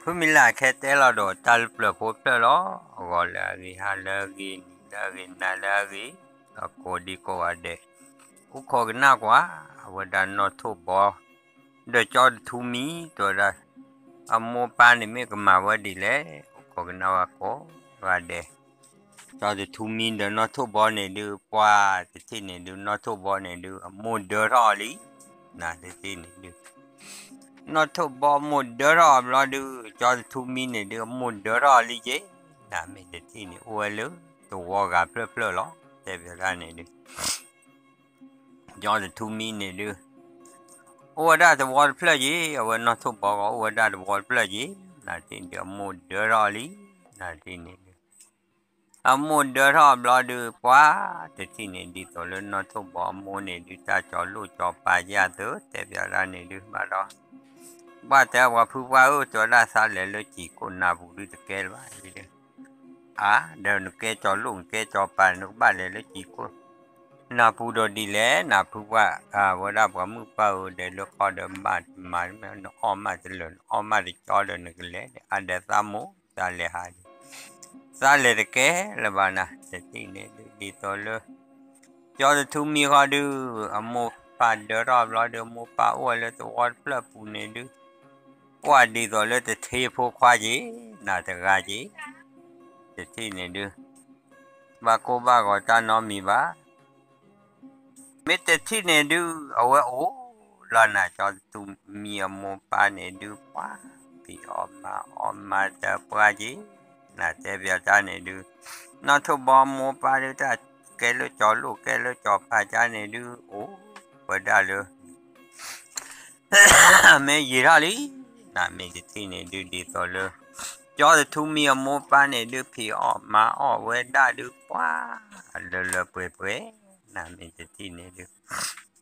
ဖုမံၤလၢ်ခဲတဲလီၤဒီးတၢ်လၢပျၢၤဖိတဖျၢၣ်လီၤ. ဂီၤလၢအဂ့ၤ, ဟါလၢအဂ့ၤ, နံၤလၢအဂ့ၤ, နၤလၢအဂ့ၤ, ဒီးကိးဒံကိးဂၤဒဲး, အိၣ်ခိးကနၣ်ကွၢ်, အဝဲဒၣ်နီၣ်ထိၣ်ဘီ ဒီးကၠီတထူမံ တဲဝဲဒၣ်, အမိၢ်ပၢ်န့ၣ်မ့ၢ်ကမၤဝဲဒ်လဲၣ်, အိၣ်ခိးကနၣ်ဝဲကိးဂၤဒဲး. ကၠီတထူမံဒီးနီၣ်ထိၣ်ဘီန့ၣ်ဒုး ပှၢ်တထံၣ်န့ၣ်ဒုး နီၣ်ထိၣ်ဘီန့ၣ်ဒုး အမိၢ်ဒၢထီၣ်အီၤလံ. နတထံၣ်န့ၣ်ဒုး နီၣ်ထိၣ်ဘီမိၢ်ဒၢထီၣ်အီၤဘျီဒုး ကၠီတထူမံန့ၣ်ဒုး အမိၢ်ဒၢထီၣ်အီၤလံက့. နမ့ၢ်တထံၣ်န့ၣ် အိၣ်ဝဲလၢသဝီဂၤဖျၢၣ်ဖျၢၣ်လီၤ. တဲဘၣ်တၢ်န့ၣ်ဒုး ကၠီတထူမံန့ၣ်ဒုး အိၣ်ဝဲဒၣ်သဝီတဖျၢၣ်က့, အဝဲနီၣ်ထိၣ်ဘီဂီၢ်အိၣ်ဝဲဒၣ်သဝီတဖျၢၣ်က့. နတထံၣ်န့ၣ်ဒုး အမိၢ်ဒၢထီၣ်အီၤလံ. နတထံၣ်န့ၣ်ဒုး အမိၢ်ဒၢထီၣ်အီၤဘျီဒုး ပှၢ်တထံၣ်န့ၣ် ဒ်သိးလၢနီၣ်ထိၣ်ဘီအမိၢ်န့ၣ်ဒုး တၢ်ကၠီလိၣ်ကၠီပၤယၢ်သၢ တဲဘၣ်တၢ်န့ၣ်ဒုး ဘၣ်ဒီး ပှၢ်တဲပှၤဖုပှၢ်ဧၢ, တဲဝဲဒၣ်သးလဲၤလၢစံာ်ခိၣ်နၢ်ပူၤဒုးတကဲလၢၤဘၣ်ဒုး အါ ဒီးနကဲကၠီလိၣ် နကဲကၠီပၤ နကဘၣ်လဲၤလၢစံာ်ခိၣ်နၢ်ပူၤဒီးဒ်လဲၣ်, နဖုပှၢ် အဝဲဒၣ်ပှၤမုၣ်ပှၢ်ဧၢ, ဒီးလၢခီဒီးဘၣ်မၤ နအီၣ်မးတလၢာ် နအီၣ်မးတကၠီဒီးနကလဲၤဒီး အါဒီးသးမိၢ် သးလဲၤဟးဒုး သးလဲၤတကဲလၢၤဘၣ်နၤ. တထံၣ်န့ၣ်ဒုး ဒ်သိးလၢ ကၠီတထူမံဃီဒုး အမိၢ်ပၢ်ဒၢထီၣ်ဘျီဒုး အမိၢ်ပၢ်အိၣ်ဝဲလၢသဝီတဖျၢၣ်ပူၤန့ၣ်ဒုး ပှၢ်ဒ်သိးလၢတထ့ဖိခွါက့ၤ နၤတဂၤက့ၤ. တထံၣ်န့ၣ်ဒုး ဘၣ်ကိၢ်ဘၣ်ဂီၤတၢ်နီတမံၤဘၣ်. မ့ၢ်တထံၣ်န့ၣ်ဒုး အဝဲအိၣ်လီၤနၤ ကၠီတထူမံအမိၢ်ပၢ်န့ၣ်ဒုး ပှၢ်ဖံးအီၣ်မၤအီၣ်မၤတပှၢ်က့ၤ နၤတဲဘၣ်တၢ်န့ၣ်ဒုး နီၣ်ထိၣ်ဘီမိၢ်ပၢ်ဒုး တၢ်ကဲလၢကၠီလိၣ် ကဲလၢကၠီပၤကါန့ၣ်ဒုး အိၣ်ဝဲဒၣ်လၢ မ့ၢ်ယံာ်ထီၣ်လံ. နမ့ၢ်တထံၣ်န့ၣ်ဒုး ဒ်သိးလၢ ကၠီတထူမံအမိၢ်ပၢ်န့ၣ်ဒုး ဖံးအီၣ်မၤအီၣ်ဝဲဒၣ်ဒုး ပှၢ်လၢလၢပှဲၤပှဲၤ. နမ့ၢ်တထံၣ်န့ၣ်ဒုး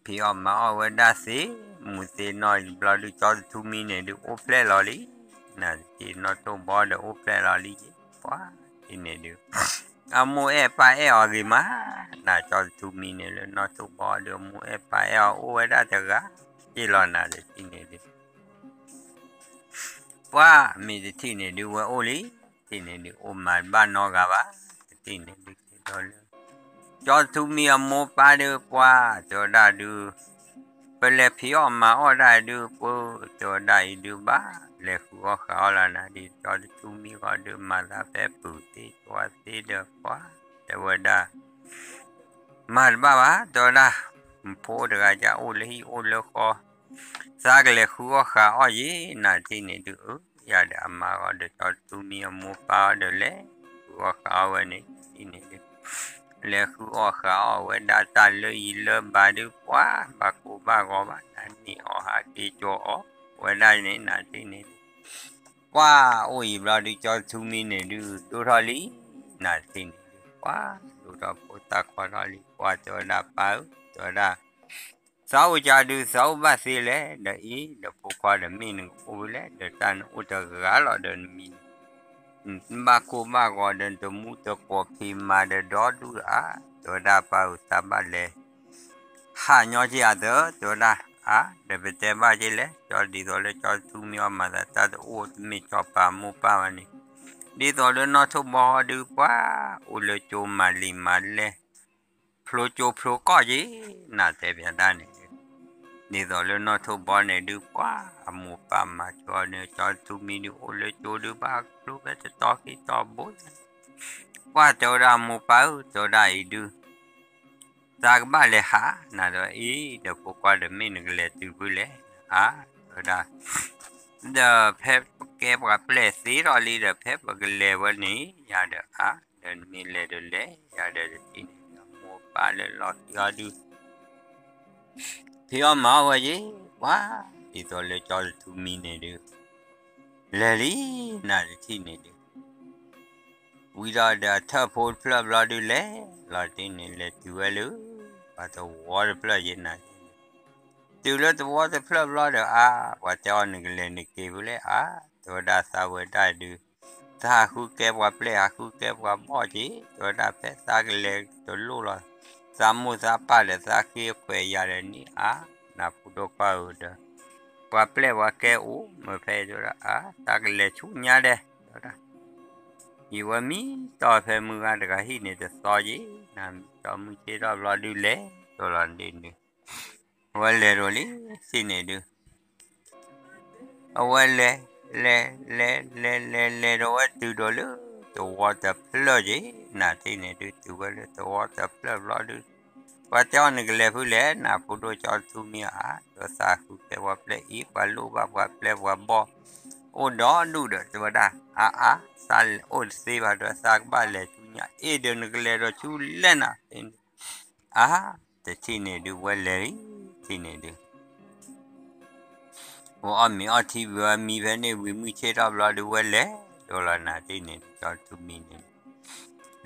ဖံးအီၣ်မၤအီၣ်ဝဲဒၣ်သ့ မုၢ်သ့ၣ်နီၣ်ဘျီဒုး ကၠီတထူမံန့ၣ်ဒုး အိၣ်ဖျဲၣ်လီၤလံ. နတထံၣ်နီၣ်ထိၣ်ဘီဒီးအိၣ်ဖျဲၣ်လီၤလံက့ၤ ပှၢ်တထံၣ်န့ၣ်ဒုး အမိၢ်အဲၣ်ပၢ်အဲၣ်အီၤဂ့ၤမး နၤ ကၠီတထူမံန့ၣ်လၢနီၣ်ထိၣ်ဘီဒီး အမိၢ်အဲၣ်ပၢ်အဲၣ်အီၤအိၣ်ဝဲဒၣ်တဂၤက့ၤလီၤ နၤတထံၣ်န့ၣ်ဒုး ပှၢ်မ့ၢ်တထံၣ်န့ၣ်ဒုး ဝဲအိၣ်လံ. တထံၣ်န့ၣ်ဒုး အိၣ်မၤတဘၣ်နီတဂၤဘၣ်. တထံၣ်န့ၣ်ဒုး ကၠီတထူမံအမိၢ်ပၢ်ဒုး ပှၢ်တဲဝဲဒၣ်ဒုး ပလဲၤဖံးအီၣ်မၤအီၣ်ဒၣ်ဒုး ပှၢ်တဲဝဲဒၣ်အံၤဒုး ဘၣ်လဲၤဃုအီၣ်ဃုအီၣ်လီၤနၤ ဒ်ကၠီတထူမံဃီဒုး မၤသးဖဲပုၢ်သ့ၣ်ကၠီသ့ဒီး ပှၢ်တဲဝဲဒၣ် မၤတဘၣ်ဘၣ် တဲဝဲဒၣ် ဖိတဂၤကအိၣ်လၢဟံၣ်အိၣ်လၢဃီ သးကလဲၤဃုအီၣ်ဃုအီၣ်ယဲ နၤတထံၣ်န့ၣ်ဒုး အၢ ယၤဒီးအမါဂီၢ်ဒီး ကၠီတထူမံအမိၢ်ပၢ်အီၤဒီးလဲၤဃုအီၣ်ဃုအီၣ်ဝဲန့ၣ် တထံၣ်န့ၣ်ဒုး လဲၤဃုအီၣ်ဃုအီၣ်ဝဲဒၣ်တၢ်လၢယံၤလၢဘၣ်ဒုး ပှၢ် ဘၣ်ကိၢ်ဘၣ်ဂီၤဘၣ် နန့ၢ်အီၣ်ဟးက့ၤကၠီအီၣ်ဝဲဒၣ်န့ၣ် နၤတထံၣ်န့ၣ်ဒုး ပှၢ်အိၣ်အံၤဘျီဒုး ကၠီတထူမံန့ၣ်ဒုး ဒိၣ်ထီၣ်လံ. နၤတထံၣ်န့ၣ်ဒုး ပှၢ်ဒိၣ်ထီၣ်ဖိသၣ်ခွါထီၣ်လံ ပှၢ်တဲဝဲဒၣ်ပၢ်ဧၢ တဲဝဲဒၣ် သးအိၣ်ကၢဒုး သးအိၣ်ဘၣ်သ့လဲၣ် ဒီးအံၤ ဒီးဖိခွါဒီးမ့ၢ်နကအိၣ်ဖဲလဲၣ် ဒီးတၢ်နအိၣ်တဂၤလီၤဒီးနမံၤန့ၣ် ဘၣ်ကိၢ်ဘၣ်ဂီၤဒီးနတမူတကိးဖံးမၤဒီးဒီဒူၣ်ဧါ တဲဝဲဒၣ်ပၢ်ဧၢ သးဘၣ်လဲၤ ဟးညီက့ၤအသၢ တဲဝဲဒၣ် အါ ဒီးပတဲဘၣ်က့ၤလဲၣ် ကၠီဒ်သိးလၢကၠီတထူမံအီၤမၤသးတၢ်တအိၣ်တမ့ၢ်ကၠီပၤမိၢ်ပၢ်ဘၣ်န့ၣ် ဒ်သိးလၢနီၣ်ထိၣ်ဘီဒုး ပှၢ်အိၣ်လၢကၠိမၤလံၤမၤလဲၢ် ဖျိကၠိဖျိကီၢ်က့ၤ နၤတဲဘၣ်တၢ်န့ၣ်ဒုး ဒ်သိးလၢနီၣ်ထိၣ်ဘီန့ၣ်ဒုး ပှၢ်အမိၢ်ပၢ်မၤကၠီန့ၣ် ကၠီတထူမံဒုး အိၣ်လၢကၠိဒုး ဘၣ်ဖျိဖဲတတီခံတီဘိ ပှၢ်တဲဝဲဒၣ်မိၢ်ပၢ်ဧၢ တဲဝဲဒၣ်အံၤဒုး သးကဘၣ်လဲၤဟး နၤဒီးအံၤ ဒီးဖိခွါဒီးမ့ၢ်နကလဲၤတုၤဖဲလဲၣ် အါ တဲဝဲဒၣ် ဒီးဖဲပကဲပှၤပျဲၢ်သ့ထီၣ်လံဒီး ဖဲပကလဲၤဝဲန့ၣ် ယၤဒီးအါ ဒီးနမ့ၢ်လဲၤဒီးလဲၤ ယၤဒီးတထံၣ်န့ၣ် မိၢ်ပၢ်လၢလီၢ်ခံအီၤဒုး ဖံးအီၣ်မၤအီၣ်ဝဲယဲ ပှၢ် ဒ်သိးလၢကၠီတထူမံန့ၣ်ဒုး လဲၤလံ နၤတထံၣ်န့ၣ်ဒုး ဝံၤဒီးဒီးအထၢၣ်ဖိတဖျၢၣ်ဘျီဒုးလဲၤ လီၤတထံၣ်န့ၣ် လဲၤတုၤဝဲလၢ ပှၤသဝီတဖျၢၣ်ယဲ နၤတထံၣ်န့ၣ် တုၤလၢသဝီတဖျၢၣ်ဘျီဒီးအါ ပှၤတဲအီၤနကလဲၤနက့ၤဖဲလဲၣ်အါ တဲဝဲဒၣ်သးဝဲဒၣ်ဒုး သးဟးဃုကဲပှၤပျဲၢ်ဟးဃုကဲပှၤဘီၣ်က့ၤ တဲဝဲဒၣ်ဖဲသးကလဲၤတလိၣ်လီၤ သးမိၢ်သးပၢ်ဒီးသးဃ့ခွဲးယာ်ဒီးန့ၣ်အါ နၢ်ပူၤဒိၣ်ခွါဧၢဒီး ပှၤပျဲၢ်ပှၤကဲအိၣ်မ့ၢ်ဖဲအံၤ တဲဝဲဒၣ် အါ သးကလဲၤဆူညါဒဲး တဲဝဲဒၣ်, ယဝဲမံတီၢ်ဖဲမုၢ်ဂၤတဂၤဟံၣ်န့ၣ်တသီယံၤ, နမံတီၢ်မုၢ်ဆ့ၣ်ထီၣ်ဘျီဒုးလဲၤဒိၣ်လီၤဒ်န့ၣ်, အဝဲလဲၤဒိၣ်လံ တထံၣ်န့ၣ်ဒုး အဝဲလဲၤ လဲၤ လဲၤ လဲၤ လဲၤ လဲၤဒီးဝဲတုၤဒီးလၢ သဝီတဖျၢၣ်က့ၤ နၤတထံၣ်န့ၣ်ဒုး တုၤဝဲလၢသဝီတဖျၢၣ်ဘျီဒုး, ပှၤတဲအီၤနကလဲၤဖုလဲၣ် နဖိဒိၣ်ကၠီထူမံၤဧါ, ဒီးသးဃုကဲပှၤပျဲၢ်အံၤ ပှၤလိၣ်ဘၣ်ပှၤပျဲၢ်ပှၤဘီၣ် အိၣ်ဒီဒူၣ်ဒီး တဲဝဲဒၣ် အါအါ သးအိၣ်တသ့ဘၣ်ဒီး သးကဘၣ်လဲၤဆူညါ အ့ၣ်ဒီးနကလဲၤဒီးဆူလဲၣ်နၤ အါ တထံၣ်န့ၣ်ဒုး ဝဲလဲၤလံ တထံၣ်န့ၣ်ဒုး ဝဲအီၣ်မ့ၤအီထံဝံၤဝဲမံဖဲန့ၣ်ဝံၤ မုၢ်ဆ့ၣ်ထီၣ်ဘျီဒုး ဝဲလဲၤဒိၣ်လီၤနၤတထံၣ်န့ၣ် ကၠီထူမံၤန့ၣ်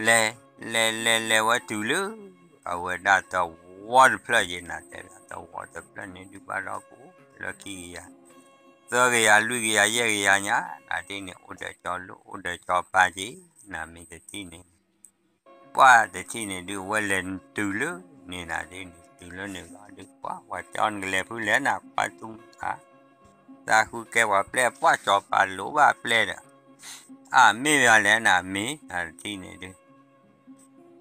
လဲၤ လဲၤ လဲၤ လဲၤဝဲတုၤလၢ အဝဲဒၣ်သဝီတဖျၢၣ်ယဲနၤ တဲဝဲဒၣ် သဝီတဖျၢၣ်န့ၣ်ဒုး ဘၣ်ဒီးကအိၣ် လၢခံကယၤ သၢကယၤ လွံၢ်ကယၤ ယဲၢ်ကယၤညါ နၤတထံၣ်န့ၣ် အိၣ်ဒီးကၠီလိၣ် အိၣ်ဒီးကၠီပၤက့ၤ နၤမ့ၢ်တထံၣ်န့ၣ် ပှၢ်တထံၣ်န့ၣ်ဒုး ဝဲလဲၤတုၤလၢန့ၣ်နၤဒ်န့ၣ် တုၤလၢန့ၣ်လီၤဒုး ပှၢ်ပှၤတဲအီၤနကလဲၤဖုလဲၣ်နၤ ပှၢ်ထူမံၤဧါ, သးဃုကဲပှၤပျဲၢ် ပှၢ်ကၠီပၤလိၣ်ဘၣ်ပျဲၢ်ဒီး အါ မ့ၢ်ဘၣ်လဲၣ်နၤ မ့ၢ်နၤတထံၣ်န့ၣ်ဒုး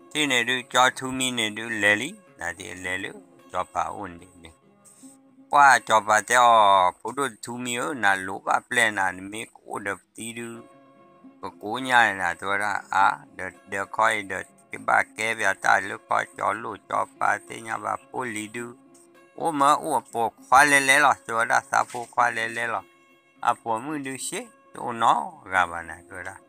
တထံၣ်န့ၣ်ဒုး ကၠီထူမံၤန့ၣ်ဒုး လဲၤလံ နၤဒ်လဲၤလၢ ကၠီပၤအိၣ်န့ၣ်ဒုး ပှၢ်ကၠီပၤတဲအီၤ ဖိဒိၣ်ထူမံၤဧၢ နၤလိၣ်ဘၣ်ပျဲၢ်နၤ နမ့ၢ်ကအိၣ်ဒီးပတံၤဒုး ကကိးညါနၤ တဲဝဲဒၣ် အါ ဒီးဒီးခီအံၤဒီး ကဘၣ်ကဲပၠးတၢ်လၢခီကၠီလိၣ်ကၠီပၤသ့ၣ်ညါဘၣ် ဖိလံၤဒုး အိၣ်မၢအိၣ်အပိာ်ခွါလဲၤလဲၤလီၤ တဲဝဲဒၣ် သးဖိခွါလဲၤလဲၤလီၤ အပိာ်မုၣ်ဒုး ရှ့တအိၣ်နီတဂၤဘၣ်နၤ တဲဝဲဒၣ်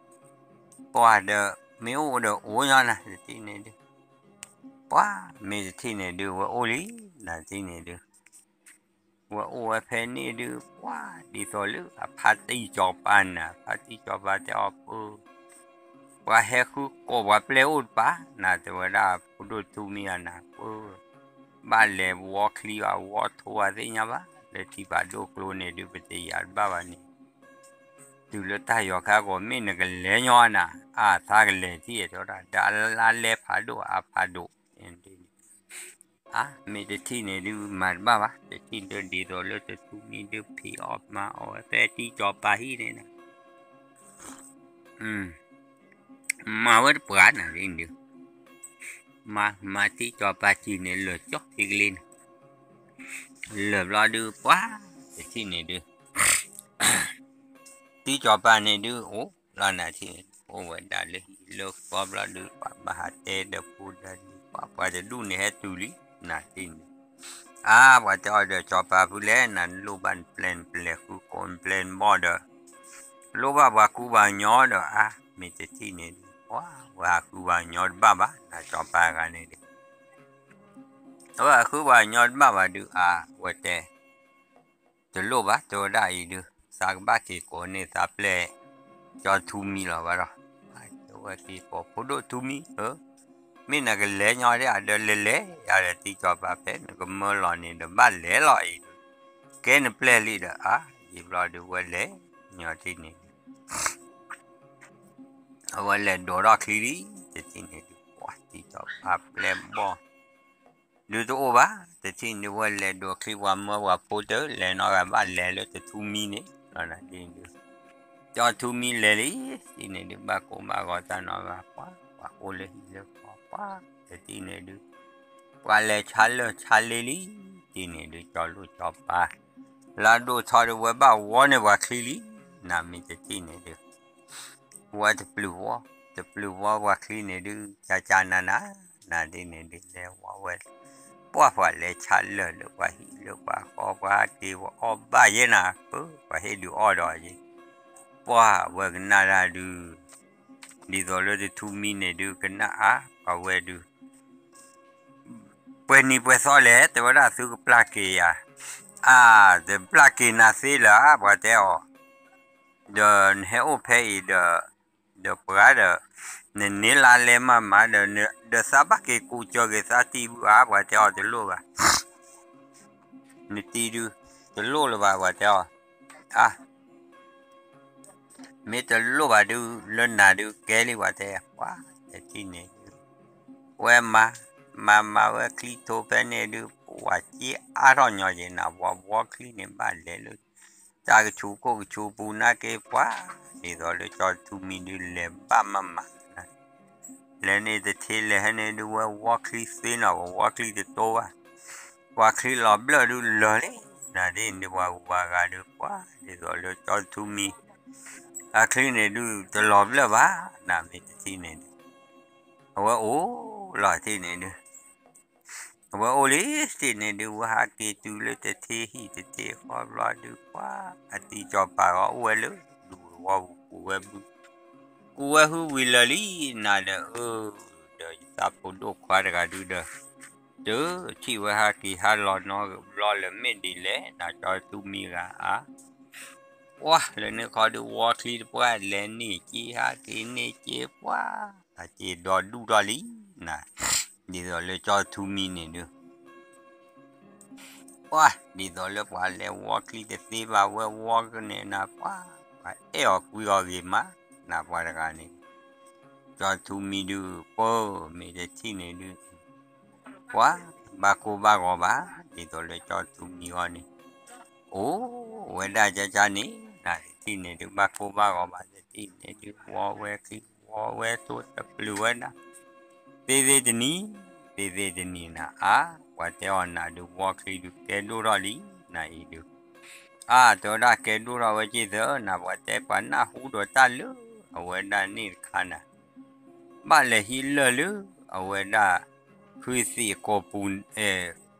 ပှၢ်ဒီး မ့ၢ်အိၣ်ဒီးအိၣ်ညီနၤ တထံၣ်န့ၣ်ဒုး ပှၢ်မ့ၢ်တထံၣ်န့ၣ်ဒုး ဝဲအိၣ်လံ နၤတထံၣ်န့ၣ်ဒုး ဝဲအိၣ်ဝဲဖဲန့ၣ်ဒုး ပှၢ်ဒ်သိးလၢအဖါတံၢ်ကၠီပၤနၤ ဖါတံၢ်ကၠီပၤတဲအီၤ ပှၢ် ပှၤဟဲဃုကိးပှၤပျဲၢ်အိၣ်တပၤ နၤတဲဝဲဒၣ် ဖိဒိၣ်ထူမံၤဧါနၤ ပှၢ် ဘၣ်လဲၤဝီချံဘၣ် ဝီထိဘၣ်သ့ၣ်ညါဘၣ် လၢထံဖးဒိၣ်ကျိန့ၣ်ဒုး ပတယၤတဘၣ်ဘၣ်န့ၣ် တုၤလၢတၢ်ယီၤခါကိး မ့ၢ်နကလဲၤညီနၤ အါ သးကလဲၤထံၣ်တဲဝဲဒၣ် ဒီးအလါလဲဖးဒိၣ်အါဖးဒိၣ် အါ မ့ၢ်တထံၣ်န့ၣ်ဒုး မၤတဘၣ်ဘၣ် တထံၣ်ဒုးဒ်သိးလၢတထူမံၤဒုးဖံးအီၣ်မၤအီၣ်ဝဲဖဲတံၢ်ကၠီပၤဟံၣ်န့ၣ်နၤ မၤဝဲတပှၢ်နၤဒ်န့ၣ်ဒုး မၤ မၤတံၢ်ကၠီပၤစံၢ်န့ၣ် လၢာ်ကၠီဖံကလ့နၤ လၢာ်ဘျီဒုး ပှၢ်တထံၣ်န့ၣ်ဒုး တံၢ်ကၠီပၤန့ၣ်ဒုး အိၣ်လီၤနၤထံၣ်န့ၣ် အိၣ်ဝဲဒၣ်လၢဟံၣ်လၢဃီဘျီဒုး ပှၤဘၣ်ဟးတဲဒီးဖိဒီးလံၤ ပှၤ ပှၤတဒူၣ်န့ၣ်ဟဲတုၤလံ နၤထံၣ်န့ၣ် အါ ပှၤတဲအီၤဒီးကၠီပၤဖုလဲၣ် နၤလိၣ်ဘၣ်နပျဲၢ်နပျဲၢ်ဃုကိးနပျဲၢ်နဘီၣ်ဒီး လိၣ်ဘၣ်ပှၤကူပှၤကညီဒီး အါ မ့ၢ်တထံၣ်န့ၣ်ဒုး ပှၤ ပှၤဟးဃုပှၤကညီတဘၣ်ဘၣ် နၤကၠီပၤတဂၤန့ၣ်ဒုး အဝဲဟးဃုပှၤကညီတဘၣ်ဘၣ်ဒုး အါ ဝဲတဲ တလိၣ်ဘၣ် တဲဝဲဒၣ်အံၤဒုး သးကဘၣ်က့ၤကိးန့ၢ်သးပျဲၢ် ကၠီထူမံၤလီၤဘၣ်ဒီး အဝဲက့ၤကိးဖိဒိၣ်ထူမံၤဧၢ မ့ၢ်နကလဲၤညီဒၣ်ဒီးလဲၤလဲၤ ယၤဒီးတံၢ်ကၠီပၤဖဲနကမၢလီၤန့ၣ်ဒီးဘၣ်လဲၤလီၤအံၤဒုး ကဲနပျဲၢ်လံဒီး အါ ယံာ်ဘျီဒုးဝဲလဲၤညီထံၣ်န့ၣ် အဝဲလဲၤဒိးထီၣ်ချံလံ တထံၣ်န့ၣ်ဒုး ပှၤတံၢ်ကၠီပၤပျဲၢ်ဘီၣ် ဒုးတအိၣ်ဘၣ် တထံၣ်န့ၣ်ဒုး ဝဲလဲၤဒိးချံပှၤမၢပှၤဖိတၢၢ် လဲၤနီတဂၤဘၣ်လဲၤလၢတထူမံၤန့ၣ် လီၤနၤဒ်န့ၣ်ဒုး ကၠီထူမံၤလဲၤလံ တထံၣ်န့ၣ်ဒုး ဘၣ်ကိၢ်ဘၣ်ဂီၤတၢ်နီတဂၤ ပှၤ ပှၤအိၣ်လၢဟံၣ်လၢဃီ ပှၤ တထံၣ်န့ၣ်ဒုး ပှၤလဲၤဆါလၢဆါလ့လံ တထံၣ်န့ၣ်ဒုး ကၠီလိၣ်ကၠီပၤ လၢဒိၣ်ထီၣ်ဒုး ဝဲဘၣ်ဝီန့ၢ်ပှၤချံလံ နၤမ့ၢ်တထံၣ်န့ၣ်ဒုး ဝဲတပျုာ်ဝီ တပျုာ်ဝီပှၤချံန့ၣ်ဒုး ကၠၢ်ကၠၢ်နၤနၤ နၤဒ်န့ၣ်ဒုး လဲၤဝီဝဲ ပှၤ ပှၤလဲၤဆါလၢာ်လၢပှၤဟံၣ်လၢပှၤဃီ ပှၤဟးက့ၤပှၤအီၣ်ဘၣ်ယဲနၤ ပှၤဟ့ၣ်ဒုးအီၣ်ဒီးယဲ ပှၤဝဲကနၣ်တၢ်ဒုး ဒ်သိးလၢတထူမံၤန့ၣ်ဒုး ကနၣ်အါ ပှၤဝဲဒုး ပှဲၤနံၤပှဲၤသီလဲၣ် တဲဝဲဒၣ်သုကပျၢ်က့ၤယၤ အါ တပျၢ်က့ၤနၤသ့လၢၤ ပှၤတဲအီၤ ဒီးနဟဲအိၣ်ဖဲအံၤဒီး ဒီးပှၤဒီး နန့ၢ်လါလဲမၤမၤဒီး ဒီးသးဘၣ်က့ၤကူးစၢၤက့ၤသးတံၢ်ဘုဧါ ပှၤတဲအီၤတလိၣ်ဘၣ် နတံၢ်ဒုး တလိၣ်လၢၤဘၣ် ပှၤတဲအီၤ အါ မ့ၢ်တလိၣ်ဘၣ်ဒုး လၢနၤဒုးကဲလံ ပှၤတဲ ပှၤတထံၣ်န့ၣ်ဒုး ဝဲမၤ မၤမၤဝဲချံထိဖဲန့ၣ်ဒုး ပှၤစ့အါထီၣ်ညီက့ၤနၤ ပှၤဝီချံန့ၣ် ဘၣ်လဲၤလၢ တၢ်ကဆူးခိၣ်ကဆူးပူၤနာ်က့ၤပှၤ, ဒ်သိးလၢကၠီသူမံၤဒုးလဲၤဘၣ်မၤမၤ လဲၤန့ၣ်တထံလဲၤဟဲန့ၣ်ဒုး ဝဲဝီချံသ့နီၤ ပှၤဝီချံတတိဘၣ်, ပှၤချံလီၤဘျၢၣ်ဒုးလၢာ်လံ, နၤဒ်န့ၣ်ဒုး ပှၤဂုၤပှၤဂၤဒုးပှၤ ဒ်သိးလၢကၠီသူမံၤ အချံန့ၣ်ဒုးတလီၤဘျၢၣ်ဘၣ်, နၤမ့ၢ်တထံၣ်န့ၣ်ဒုး အဝဲအိၣ်လီၤထံၣ်န့ၣ်ဒုး အဝဲအိၣ်လံတထံၣ်န့ၣ်ဒုး ဝဲဟးက့ၤတုၤလၢတထံဟံၣ်တထံဃီဘျီဒုး ပှၤအတံၤစီၤပၤဂီၤအိၣ်ဝဲလၢ ဒူသဝီပူၤ ကူးဝဲဘု ကူးဝဲဟုဝံၤလၢာ်လံ, နၤဒီးအၢ ဒီးယသးဖိဒိၣ်ခွါတဂၤဒုးဒီး တထံၣ်ဝဲဟးက့ၤဟးလီၤနီတဘျီလၢၤ မ့ၢ်ဒ်လဲၣ် နၤကၠီသူမံၤဂၤအါ ပှၤလၢန့ၣ်ခီဒုး ဝီချံတပှၢ်လဲၤန့ၢ်က့ၤ ဟးက့ၤန့ၢ်က့ၤပှၤ အက့ၤဒီဒူၣ်ထီၣ်လံနၤ, ဒ်သိးလၢကၠီသူမံၤန့ၣ်ဒုး ပှၤ ဒ်သိးလၢပှၤလဲၤဝီချံတသ့ဘၣ် ဝဲဝီကန့ၣ်နၤ ပှၤ ပှၤအဲၣ်အီၤကွံအီၤဂ့ၤမး နၤပှၤတဂၤန့ၣ် ကၠီသူမံၤဒုး ပၢမ့ၢ်တထံၣ်န့ၣ်ဒုး ပှၤ ဘၣ်ကိၢ်ဘၣ်ဂီၤဘၣ် ဒ်သိးလၢကၠီသူမံၤဂီၢ်န့ၣ် အိၣ်ဝဲဒၣ်ကၠၢကၢန့ၣ် နၤတထံၣ်န့ၣ်ဒုး ဘၣ်ကိၢ်ဘၣ်ဂီၤဘၣ် တထံၣ်န့ၣ်ဒုး ဝီဝဲချံ ဝီဝဲသိတပျုာ်ဝဲဒၣ် သ့သ့တနံၤ သ့သ့တနံၤနၤ အါ ပှၤတဲအီၤနၤဒုး ဝီချံဒုး ကဲဒိၣ်ထီၣ်လံ နၤအံၤဒုး အါ တဲဝဲဒၣ်ကဲဒိၣ်ထီၣ်ဝဲက့ၤသၢ နၤ ပှၤတဲပှၤနၢ်ဟူဒီးတၢ်လၢ အဝဲဒၣ်န့ၣ်တခါနၤ ဘၣ်လဲၤဟံးလၢၢ်လၢ အဝဲဒၣ် ဖုသံးအကိာ်ပူၤ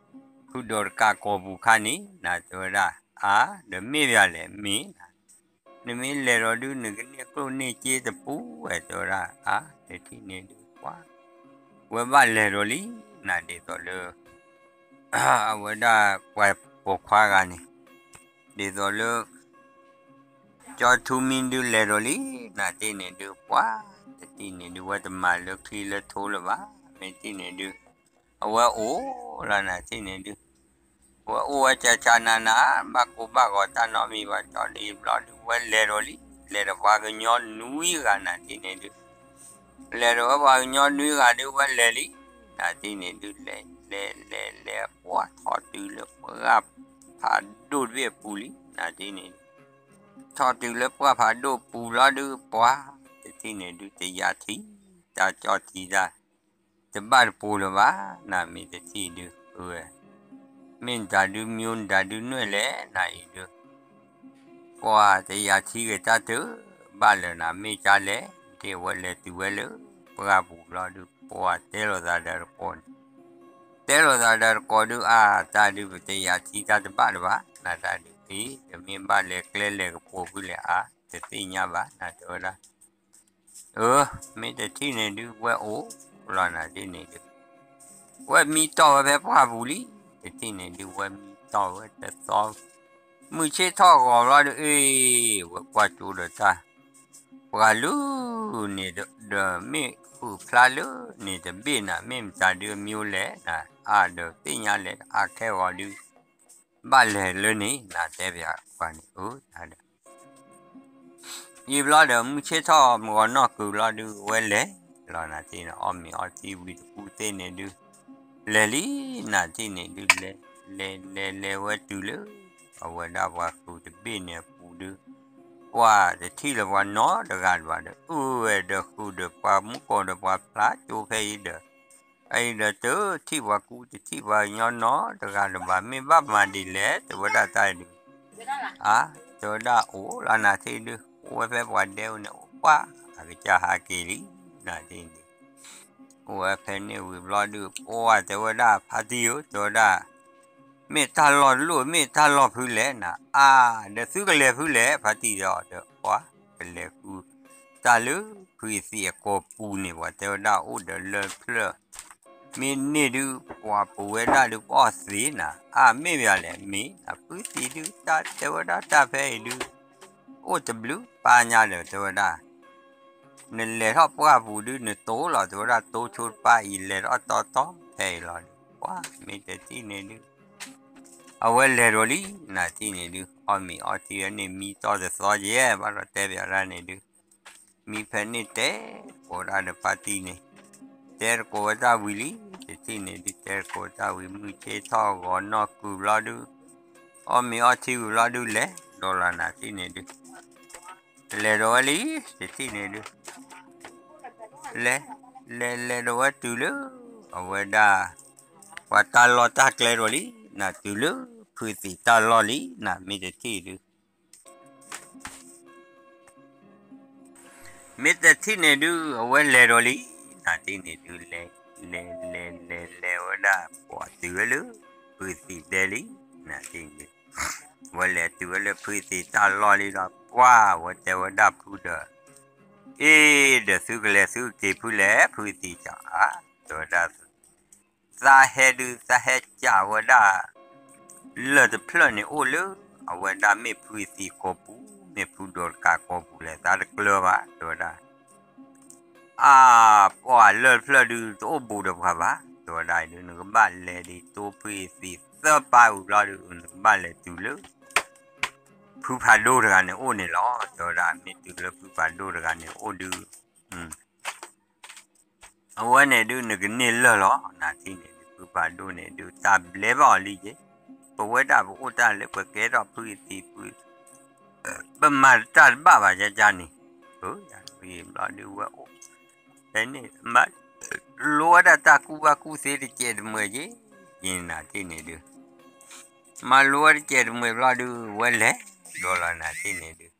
ဖုဒီးတကးကိာ်ပူၤခါန့ၣ် နၤ တဲဝဲဒၣ် အါ ဒီးမ့ၢ်ဘၣ်လဲၣ် မ့ၢ်နၤ နမ့ၢ်လဲၤဒီးဒုး နကန့ၢ်ကျိၣ်န့ၢ်စ့တပူၤဝဲ တဲဝဲဒၣ် အါ တထံၣ်န့ၣ်ဒုး ပှၤ ဝဲဘၣ်လဲၤဒီးလံ နၤ ဒ်သိးလၢ အဝဲဒၣ်ပှၤပိာ်ခွါဂၤန့ၣ် ဒ်သိးလၢ ကၠီထူမံဒုးလဲၤဒီးလံ နၤတထံၣ်န့ၣ်ဒုး ပှၤ တထံၣ်န့ၣ်ဒုး ဝဲတမၤလၢချံလၢထိလၢၤဘၣ် မ့ၢ်တထံၣ်န့ၣ်ဒုး အဝဲအိၣ်လီၤ နၤတထံၣ်န့ၣ်ဒုး ဝဲအိၣ်ဝဲကၢကၢနၤနၤ ဘၣ်ကိၢ်ဘၣ်ဂီၤတၢ်နီတမံၤဘၣ် ကၠီဒံဘျီဒုး ဝဲလဲၤဒီးလံ လဲၤဒီးပှၤကညီနွံဂၤ နၤတထံၣ်န့ၣ်ဒုး လဲၤဒီးဝဲပှၤကညီနွံဂၤဒုး ဝဲလဲၤလံ နၤတထံၣ်န့ၣ်ဒုး လဲၤ လဲၤ လဲၤ လဲၤ ပှၤထီၣ်တုၤလၢပှၢ်ဖးဒိၣ်တဘ့ၣ်အပူၤလံ နၤတထံၣ်န့ၣ်ဒုး ထီၣ်တုၤလၢပှၢ်ဖးဒိၣ်ပူၤလီၤဒုး ပှၤ တထံၣ်န့ၣ်ဒုး တယာ်ထံ တၢ်ကၠီထံတၢ် တဘၣ်တပူၤလၢၤဘၣ် နၤမ့ၢ်တထံၣ်ဒုး အဝဲ မ့ၢ်နတၢ်ဒုးမံနတၢ်ဒုးနွဲၣ်လဲၣ် နၤအံၤဒုး ပှၤတယာ်ထံဂ့ၤတၢ်တဘၣ်လၢၤနၤ မ့ၢ်ကၢလဲၣ် ဒ်ဝဲလဲၤတုၤဝဲလၢ ပှၢ်ပူၤလီၤဒုး ပှၤတဲလိာ်သးဒီးတကိးန့ၣ် တဲလိာ်သးဒီးတကိးဒုး အါ တၢ်ဒုးပတယာ်ထံတၢ်တဘၣ်လၢၤဘၣ် နၤတၢ်ဒုးအံၤ တမ့ၢ်ဘၣ်လဲၤကျဲလဲၤကပိာ်ဖုလဲၣ် အါ တသ့ၣ်ညါဘၣ် နၤတဲဝဲဒၣ် အၢ မ့ၢ်တထံၣ်န့ၣ်ဒုး ဝဲအိၣ်လီၤ နၤတထံၣ်န့ၣ်ဒုး ဝဲမံတီၢ်ဝဲဖဲပှၢ်ပူၤလံ တထံၣ်န့ၣ်ဒုး ဝဲမံတီၢ်ဝဲတသီ မုၢ်ဆ့ၣ်ထီၣ်ဂီၤဘျီဒုး အ့ ဝဲကွၢ်ကၠိဒီးတၢ် ပှၤလုၢ်န့ၣ်ဒီး မ့ၣ်ဃုာ်ဖျါလၢန့ၣ်တဘ့ၣ်နၤ မ့ၢ်မတၤဒုးအမံၤလဲၣ်နၤ အါဒီးသ့ၣ်ညါလဲၣ် အါခဲဂီၤဒုး ဘၣ်လဲၤလၢန့ၣ် နၤတဲပၠးပှၤန့ၣ် အၢ တၢ်ဒီး ယံာ်ဘျီဒီး မုၢ်ဆ့ၣ်ထီၣ်မုၢ်ဂီၤနီၢ်ကုၤလီၤဒုး ဝဲလဲၤလီၤ နၤတထံၣ်န့ၣ် အီၣ်မ့ၤအီထံဝံၤတကူသ့ၣ်န့ၣ်ဒုး လဲၤလံ နၤတထံၣ်န့ၣ်ဒုး လဲၤ လဲၤ လဲၤ လဲၤဝဲတုၤလၢ အဝဲဒၣ်ပှၤဃုာ်တဘ့ၣ်န့ၣ်အပူၤဒုး ပှၤတထံၣ်လၢၤပှၤနီတဂၤဘၣ်ဒီး အုၣ်ဝဲဒီးဃုာ်ဒီးပှၤမူကီၢ်ဒီးပှၤဖျါကၠိဖဲအံၤဒီး အအံၤဒီးတထံၣ်ပှၤကူတထံၣ်ပှၤကညီနီတဂၤလၢၤဘၣ် မ့ၢ်ဘၣ်မၤဒ်လဲၣ် တဲဝဲဒၣ်တၢ်အံၤဒုး အါ တဲဝဲဒၣ်အိၣ်လီၤ နၤတထံၣ်ဒုး အိၣ်ဝဲဖဲပှၤဒဲအိၣ်န့ၣ် အိၣ်ပှၤ အကစၢ်ဟးက့ၤလံ နၤတထံၣ်ဒုး အိၣ်ဝဲဖဲန့ၣ်ဝံၤဘျီဒုး ပှၤတဲဝဲဒၣ်ဖါတံၢ်ဧၢ တဲဝဲဒၣ် မ့ၢ်တၢ်လီၢ်တလီၢ် မ့ၢ်တၢ်လီၢ်ဖုလဲၣ်နၤ အါ ဒီးသုကလဲၤဖုလဲၣ် ဖါတံၢ်ဒီး ပှၤကလဲၤဃု တၢ်လၢဖုသံးအကိာ်ပူၤန့ၣ် ပှၤတဲဝဲဒၣ်အိၣ်ဒီးလၢဖျၢၣ် မ့ၢ်န့ၢ်ဒုး ပှၤပဝဲဒၣ်ဒုးပအီၣ်သံးနၤ အါ မ့ၢ်ပၠးလဲၣ် မ့ၢ်နၤ ဖုသံးဒုး တၢ်တဲဝဲဒၣ်တၢ်ဖဲအံၤဒုး အိၣ်တဘျုးပာ်ညါဒီးတဲဝဲဒၣ် နလဲၤထီၣ်ပှၢ်ပူၤဒုး နတိၢ်လီၤ တဲဝဲဒၣ်တိၢ်ဆိတပၢ်အံၤ လဲၤထီၣ်တီတီဖဲအံၤလီၤဒုး ပှၤမ့ၢ်တထံၣ်န့ၣ်ဒုး အဝဲလဲၤဒီးလံ နၤတထံၣ်န့ၣ်ဒုး အီၣ်မ့ၤအီထံဝဲန့ၣ် မံတီၢ်တသီယဲၢ် ဘၣ်ဒီးတဲပၠးဒၣ်န့ၣ်ဒုး မံဖဲန့ၣ်တဲ ကိးဒၣ်ဒီးဖါတံၢ်န့ၣ် တ တဲတကိးဝဲတၢ်ဝံၤလံ, တထံၣ်န့ၣ်ဒုး တဲတကိးတၢ်ဝံၤ မုၢ်ဆ့ၣ်ထီၣ်ဂီၤနီၢ်ကုာ်ဘျီဒုး, အီၣ်မ့ၤအီထံဝံၤဘျီဒုး လဲၤဒီးလီၤနၤတထံၣ်န့ၣ်ဒုး လဲၤဒီးဝဲလံ, တထံၣ်န့ၣ်ဒုး လဲၤ, လဲၤလဲၤဒီးဝဲတုၤလၢ အဝဲဒၣ် ပှၤတၢ်လီၢ်တၢ်ကျဲဒီးလံ, နၤတုၤလၢ ဖုသံးတၢ်လီၢ်လံ, နၤမ့ၢ်တထံၣ်ဒုး မ့ၢ်တထံၣ်န့ၣ်ဒုး အဝဲလဲၤဒီးလံ, နၤတထံၣ်န့ၣ်ဒုး လဲၤ, လဲၤလဲၤလဲၤလဲၤဝဲဒၣ် ပှၤတုၤဝဲလၢ ဖုသံးဒဲလံ, နၤတထံၣ်န့ၣ်ဒုး ဝဲလဲၤတုၤဝဲလၢဖုသံးတၢ်လီၢ်လံဒီး ပှၤဝဲတဲဝဲဒၣ်ဖုဒီး အ့ ဒီးသုကလဲၤသုက့ၤဖုလဲၣ် ဖုသံးကၠီဧါ, တဲဝဲဒၣ် သးဟဲဒုး သးဟဲကးဝဲဒၣ် လၢၢ်တဖျၢၣ်န့ၣ်အိၣ်လၢ အဝဲဒၣ်မ့ၢ်ဖုသံးကိာ်ပူၤ မ့ၢ်ဖုဒိးတကးကိာ်ပူၤလဲၣ် သးတကျၢၤဘၣ် တဲဝဲဒၣ် အါ ပှၤလၢၢ်တဖျၢၣ်ဒုး တအိၣ်ဘူးဒီးပှၤဘၣ် တဲဝဲဒၣ်ဒုး နကဘၣ်လဲၤဒ်သိးဖုသံးသၢပၢ်ဝံၤဘျီဒုး နကဘၣ်လဲၤတုၤလၢ ဖုဖးဒိၣ်တဂၤန့ၣ်အိၣ်န့ၣ်လီၤ တဲဝဲဒၣ် မ့ၢ်တုၤလၢဖုဖးဒိၣ်တဂၤန့ၣ်အိၣ်ဒုး အဝဲန့ၣ်ဒုး နကန့ၢ်လၢၢ်လီၤ နၤတထံၣ်န့ၣ်ဒုး ဖုဖးဒိၣ်န့ၣ်ဒုး တၢ်ဘျဲဘၣ်အီၤလံက့ၤ ပဝဲဒၣ်ပအိၣ်တၢ်လၢပကဲထီၣ်ဖုသံးဖု ပမၤတၢ်တဘၣ်ဘၣ်ယါယါန့ၣ် ဘျီဒုးဝဲအိၣ် ဖဲန့ၣ် လိဝဲဒၣ်တၢ်ကူၣ်ဘၣ်ကူၣ်သ့တစဲးတမှဲၤက့ၤ ယနၤတထံၣ်န့ၣ်ဒုး မၤလိဝဲတစဲးတမှဲၤဘျီဒုး ဝဲလဲၤဒီးလီၤနၤတထံၣ်န့ၣ်ဒုး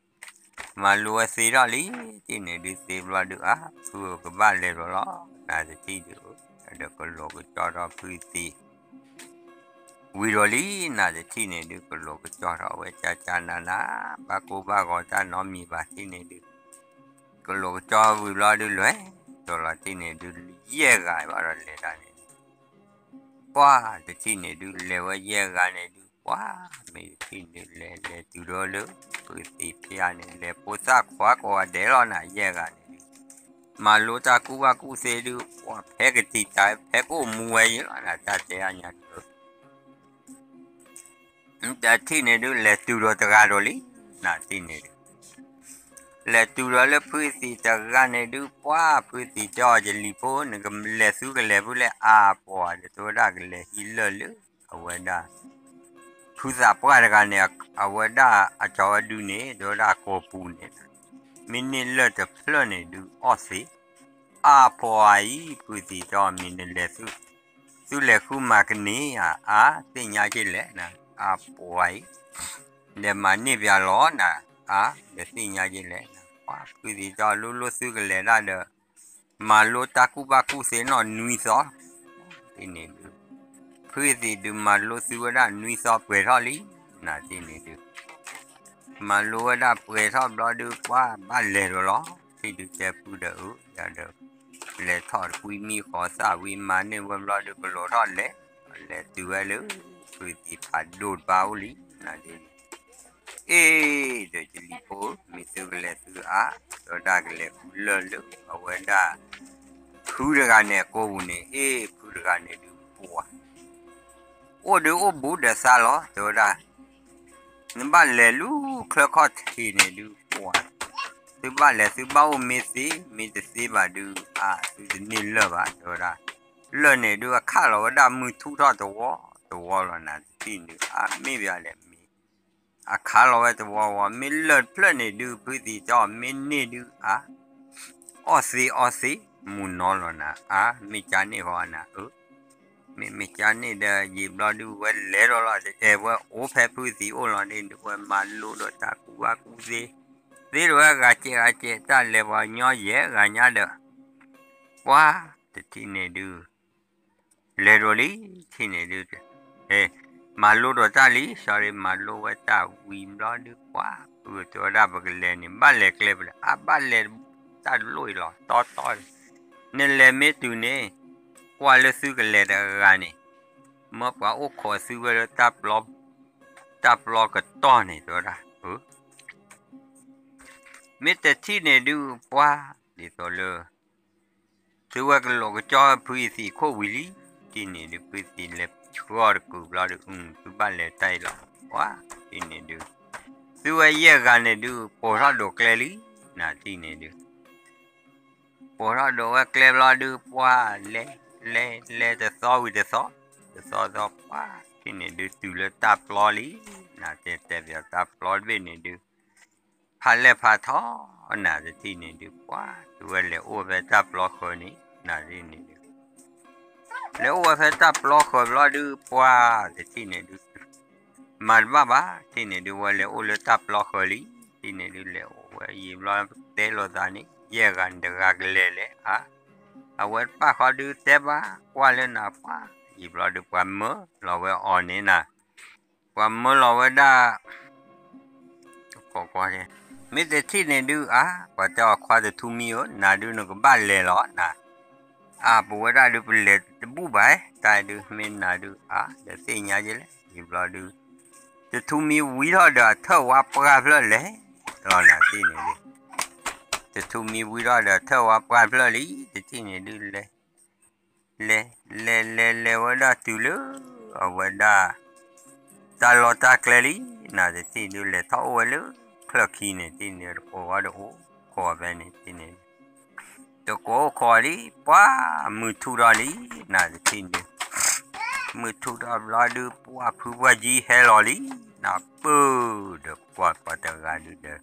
မၤလိဝဲသ့ထီၣ်လံ တထံၣ်န့ၣ်ဒုးသ့ဘျီဒုး အါ ဖုကဘၣ်လဲၤဒီးလီၤ နၤတထံၣ်ဒုး ဒီးကလိၤကကၠီထီၣ်ဖုသံး ဝံၤဒီးလံ နၤတထံၣ်န့ၣ်ဒုး ကလိၤကကၠီထီၣ်ဝဲကၠၢ်ကၠၢ်နးနး ဘၣ်ကိၢ်ဘၣ်ဂီၤတၢ်နီတမံၤဘၣ်တထံၣ်န့ၣ်ဒုး ကလိၤကကၠီဝံၤဘျီဒုးလဲၤ ဒီးလီၤတထံၣ်န့ၣ်ဒုး ယဲၢ်ဂၤဘၣ်ဒီးလဲၤတၢ်န့ၣ် ပှၤတထံၣ်န့ၣ်ဒုး လဲၤဝဲယဲၢ်ဂၤန့ၣ်ဒုး ပှၤမ့ၢ်တထံၣ်န့ၣ်ဒုး လဲၤလဲၤတုၤဒီးလၢ ဖုသံးဖဲအါန့ၣ် လဲၤဖိသၣ်ခွါကိးဂၤဒဲးလီၤနၤ ယဲၢ်ဂၤန့ၣ်ဒုး မၤလိတၢ်ကူၣ်ဘၣ်ကူၣ်သ့ဒုး ပှၤဖဲကတံာ်တာ် ဖဲကအိၣ်မူဝဲယံၤလီၤနၤ တၢ်တဲအါညါဒုး တထံၣ်န့ၣ်ဒုး လဲၤတုၤဒီးတဂၤဒီးလံ နၤတထံၣ်န့ၣ်ဒုး လဲၤတုၤဒီးလၢဖုသံးတဂၤန့ၣ်ဒုး ပှၤဖုသံးတဲအီၤ ယလံၤဖိ နကလဲၤသုကလဲၤဖုလဲၣ် အါပှၤဒီး တဲဝဲဒၣ်ကလဲၤဟံးလၢၢ်လၢ အဝဲဒၣ် ဖုသးပှၢ်တဂၤန့ၣ် အဝဲဒၣ်အကၠီၤဝဲဒုန့ၣ် တဲဝဲဒၣ်ကိာ်ပူၤန့ၣ် မ့ၢ်န့ၢ်လၢၢ်တဖျၢၣ်န့ၣ်ဒုး အီၣ်သ့ အါပှၤအံၤ ဖုသံးတဲအီၤ မ့ၢ်နလဲၤသု သုလဲၤဃုမၤကန့ၢ်ဧါ အါ သ့ၣ်ညါက့လဲၣ်နၤ အါပှၤအံၤ လဲၤမၤန့ၢ်ပၠးလီၤနၤ အါ ဒီးသ့ၣ်ညါက့လဲၣ်နၤ ပှၤဖုသံးတဲအီၤ လိၣ်လိၣ်သုကလဲၤဒၣ်ဒီး မၤလိတၢ်ကူၣ်ဘၣ်ကူၣ်သ့နီၢ်နွံသီ တထံၣ်န့ၣ်ဒုး ဖုသံးဒုးမၤလိသုဝဲဒၣ်နွံသီပှဲၤထီၣ်လံ နၤတထံၣ်န့ၣ်ဒုး မၤလိဝဲဒၣ်ပှဲၤထီၣ်ဘျီဒုး ပှၤဘၣ်လဲၤဒီးလီၤ တထံၣ်ဒုးတဲဖုဒီးအုး ယၤဒီး လဲၤထီၣ်တကွံမံဃီၤသၣ်ဝံၤမၤန့ၢ်ဝဲဘျီဒုး ကလိၤထီၣ်လဲၤ လဲၤတုၤဝဲလၢ ဖုသံးဖးဒိၣ်တပၤအိၣ်လံ နၤတထံၣ်န့ၣ် အ့ ဒီးယလံၤဖိ မ့ၢ်သုကလဲၤသုအါ ဒီးဒၣ်ကလဲၤဃုလၢၢ်လၢ အဝဲဒၣ် ဖုတဂၤန့ၣ်အကိာ်ပူၤန့ၣ် အ့ ဖုတဂၤန့ၣ်ဒုးပှၤ အိၣ်ဒုးအိၣ်ဘူးဒီးသးလီၤ တဲဝဲဒၣ် နဘၣ်လဲၤလူၤချၢခီၣ်ထံးန့ၣ်ဒုး ပှၤ သုဘၣ်လဲၤသုဘၣ်အိၣ်မ့ၢ်သ့ မ့ၢ်တသ့ဘၣ်ဒုး အါ သုတန့ၢ်လၢၢ်ဘၣ် တဲဝဲဒၣ် လၢၢ်န့ၣ်ဒုးအခးလီၤဝဲဒၣ်မုၢ်ထူၣ်ထီၣ်တဝီ တဝီလီၤ နၤတထံၣ်န့ၣ်ဒုး အါ မ့ၢ်ပၠးလဲၣ်မ့ၢ် အခးလီၤဝဲတဝီဝီ မ့ၢ်လၢၢ်တဖျၢၣ်န့ၣ်ဒုး ဖုသံးတဲအီၤ မ့ၢ်န့ၢ်ဒုး အါ အီၣ်သ့အီသ့ မုၢ်နီၤလီၤနၤ အါ မ့ၢ်ကန့ၢ်ဃီနၤ အၢ မ့ၢ်မ့ၢ်ကန့ၢ်ဒီး ယံာ်ဘျီဒုးဝဲလဲၤဒီးလီၤ တအဲၣ်ဝဲအိၣ်ဖဲဖုသံးအိၣ်လီၤန့ၣ်ဒုး ဝဲမၤလိဒီးတၢ်ကူၣ်ဘၣ်ကူၣ်သ့ သ့ဒိၣ်ဝဲဂၤကဲးဂၤကဲး တၢ်လဲၤပှၤကညီယဲၢ်ဂၤညါဒီး ပှၤတထံၣ်န့ၣ်ဒုး လဲၤဒီးလံ ထံၣ်န့ၣ်ဒုး မၤလိဒီးတၢ်လံ sorry မၤလိဝဲတၢ်ဝံၤဘျီဒုး ပှၤ ဖုတဲဝဲဒၣ်ပကလဲၤန့ၣ် ဘၣ်လဲၤကျဲပလဲၣ် အါ ဘၣ်လဲၤတၢ်တလိၣ်အံၤလီၤ တီတီ နလဲၤမ့ၢ်တုၤန့ၣ် ကွၢ်လၢသုကလဲၤတဂၤန့ၣ် မၢပှၤအိၣ်ခိးသုဝဲလၢ တၢ်ပျီကတီၢ်န့ၣ် တဲဝဲဒၣ် မ့ၢ်တထံၣ်န့ၣ်ဒုး ပှၤ ဒ်သိးလၢ သုဝဲကလိးကကၠီဖုသံးခိၣ်ဝံၤလံ တထံၣ်န့ၣ်ဒုး ဖုသံးလဲၤဆှၢအီၤတကုာ်ဘျီဒုး သုဘၣ်လဲၤတၢ်အံၤလီၤ ပှၤ တထံၣ်န့ၣ်ဒုး သုဝဲယဲၢ်ဂၤန့ၣ်ဒုး ပိာ်ထီၣ်ဒိးကျဲလံ နၤတထံၣ်န့ၣ်ဒုး ပိာ်ထီၣ်ဒိးဝဲကျဲဘျီဒုး ပှၢ်လဲၤ လဲၤ လဲၤတသီဝံၤတသီ, တသီသီပှၢ် တထံၣ်န့ၣ်ဒုးတုၤလၢတၢ်ပျီလံ, နတဲတဲပၠးတၢ်ပျီတဘ့ၣ်န့ၣ်ဒုး ဖးလဲၢ်ဖးထီ နတထံၣ်န့ၣ်ဒုး ပှၢ်တုၤဝဲလဲၤအိၣ်ဖဲတၢ်ပျီဃၢၤန့ၣ် နတထံၣ်န့ၣ်ဒုး လဲၤအိၣ်ဝဲဖဲတၢ်ပျီဃၢၤဘျီဒုး ပှၢ်တထံၣ်န့ၣ်ဒုး မၤတဘၣ်ဘၣ် တထံၣ်န့ၣ်ဒုး ဝဲလဲၤအိၣ်လၢတၢ်ပျီဃၢၤလံ, တထံၣ်န့ၣ်ဒုး လဲၤအိၣ်ဝဲယံာ်ဘျီတဲလိာ်သးန့ၣ် ယဲၢ်ဂၤတဂၤကလဲၤလဲၣ်ဧါ, အဝဲတပာ်ဃီဒုးတဲဘၣ် ကွၢ်လၢနၤပှၢ်, ယံာ်ဘျီဒုး ပှၤမၢလီၤဝဲအီၤန့ၣ်နၤ, ပှၤမၢလီၤဝဲဒၣ် မ့ၢ်တထံၣ်န့ၣ်ဒုး အါ ပှၤတဲအီၤခွါတထူမံဧၢ နၤဒုးနကဘၣ်လဲၤလီၤနၤ, အါ ပဝဲဒၣ်ဒုးပလဲၤတဘူၣ်ဘၣ်, တၢ်ဒုး မ့ၢ်နၤဒုး အါ ဒီးသ့ၣ်ညါယဲလဲၣ် ယံာ်ဘျီဒုး တထူမံဝံထီၣ်ဒီးအထၢၣ်ဝါပှၢ်ဖျၢၣ်လဲၤလီၤ နၤတထံၣ်န့ၣ်ဒုး တထူမံဝံထီၣ်ဒီးအထၢၣ်ဝါပှၢ်ဖျၢၣ်လံ တထံၣ်န့ၣ်ဒုးလဲၤ လဲၤ လဲၤ လဲၤ လဲၤဝဲဒၣ်တုၤလၢ အဝဲဒၣ် တၢ်လီၢ်တၢ်ကျဲလံ, နၤတထံၣ်ဒုး လဲၤထီၣ်အိၣ်ဝဲလၢ ချၢၣ်ခံန့ၣ် တထံၣ်န့ၣ် တကိးဝဲတအိၣ်ခိးဖဲန့ၣ် တထံၣ်န့ၣ် တကိးအိၣ်ခိးလံ, ပှၢ်မုၢ်ထူၣ်ထီၣ်လံ, နၤတထံၣ်ဒုး မုၢ်ထူၣ်ထီၣ်ဘျီဒုး ပှၢ်ဖုပှၢ်ကံဟဲလီၤလံ, နၤပၢၢ်ဒီးကွၢ်ပှၤတဂၤဒုးဒီး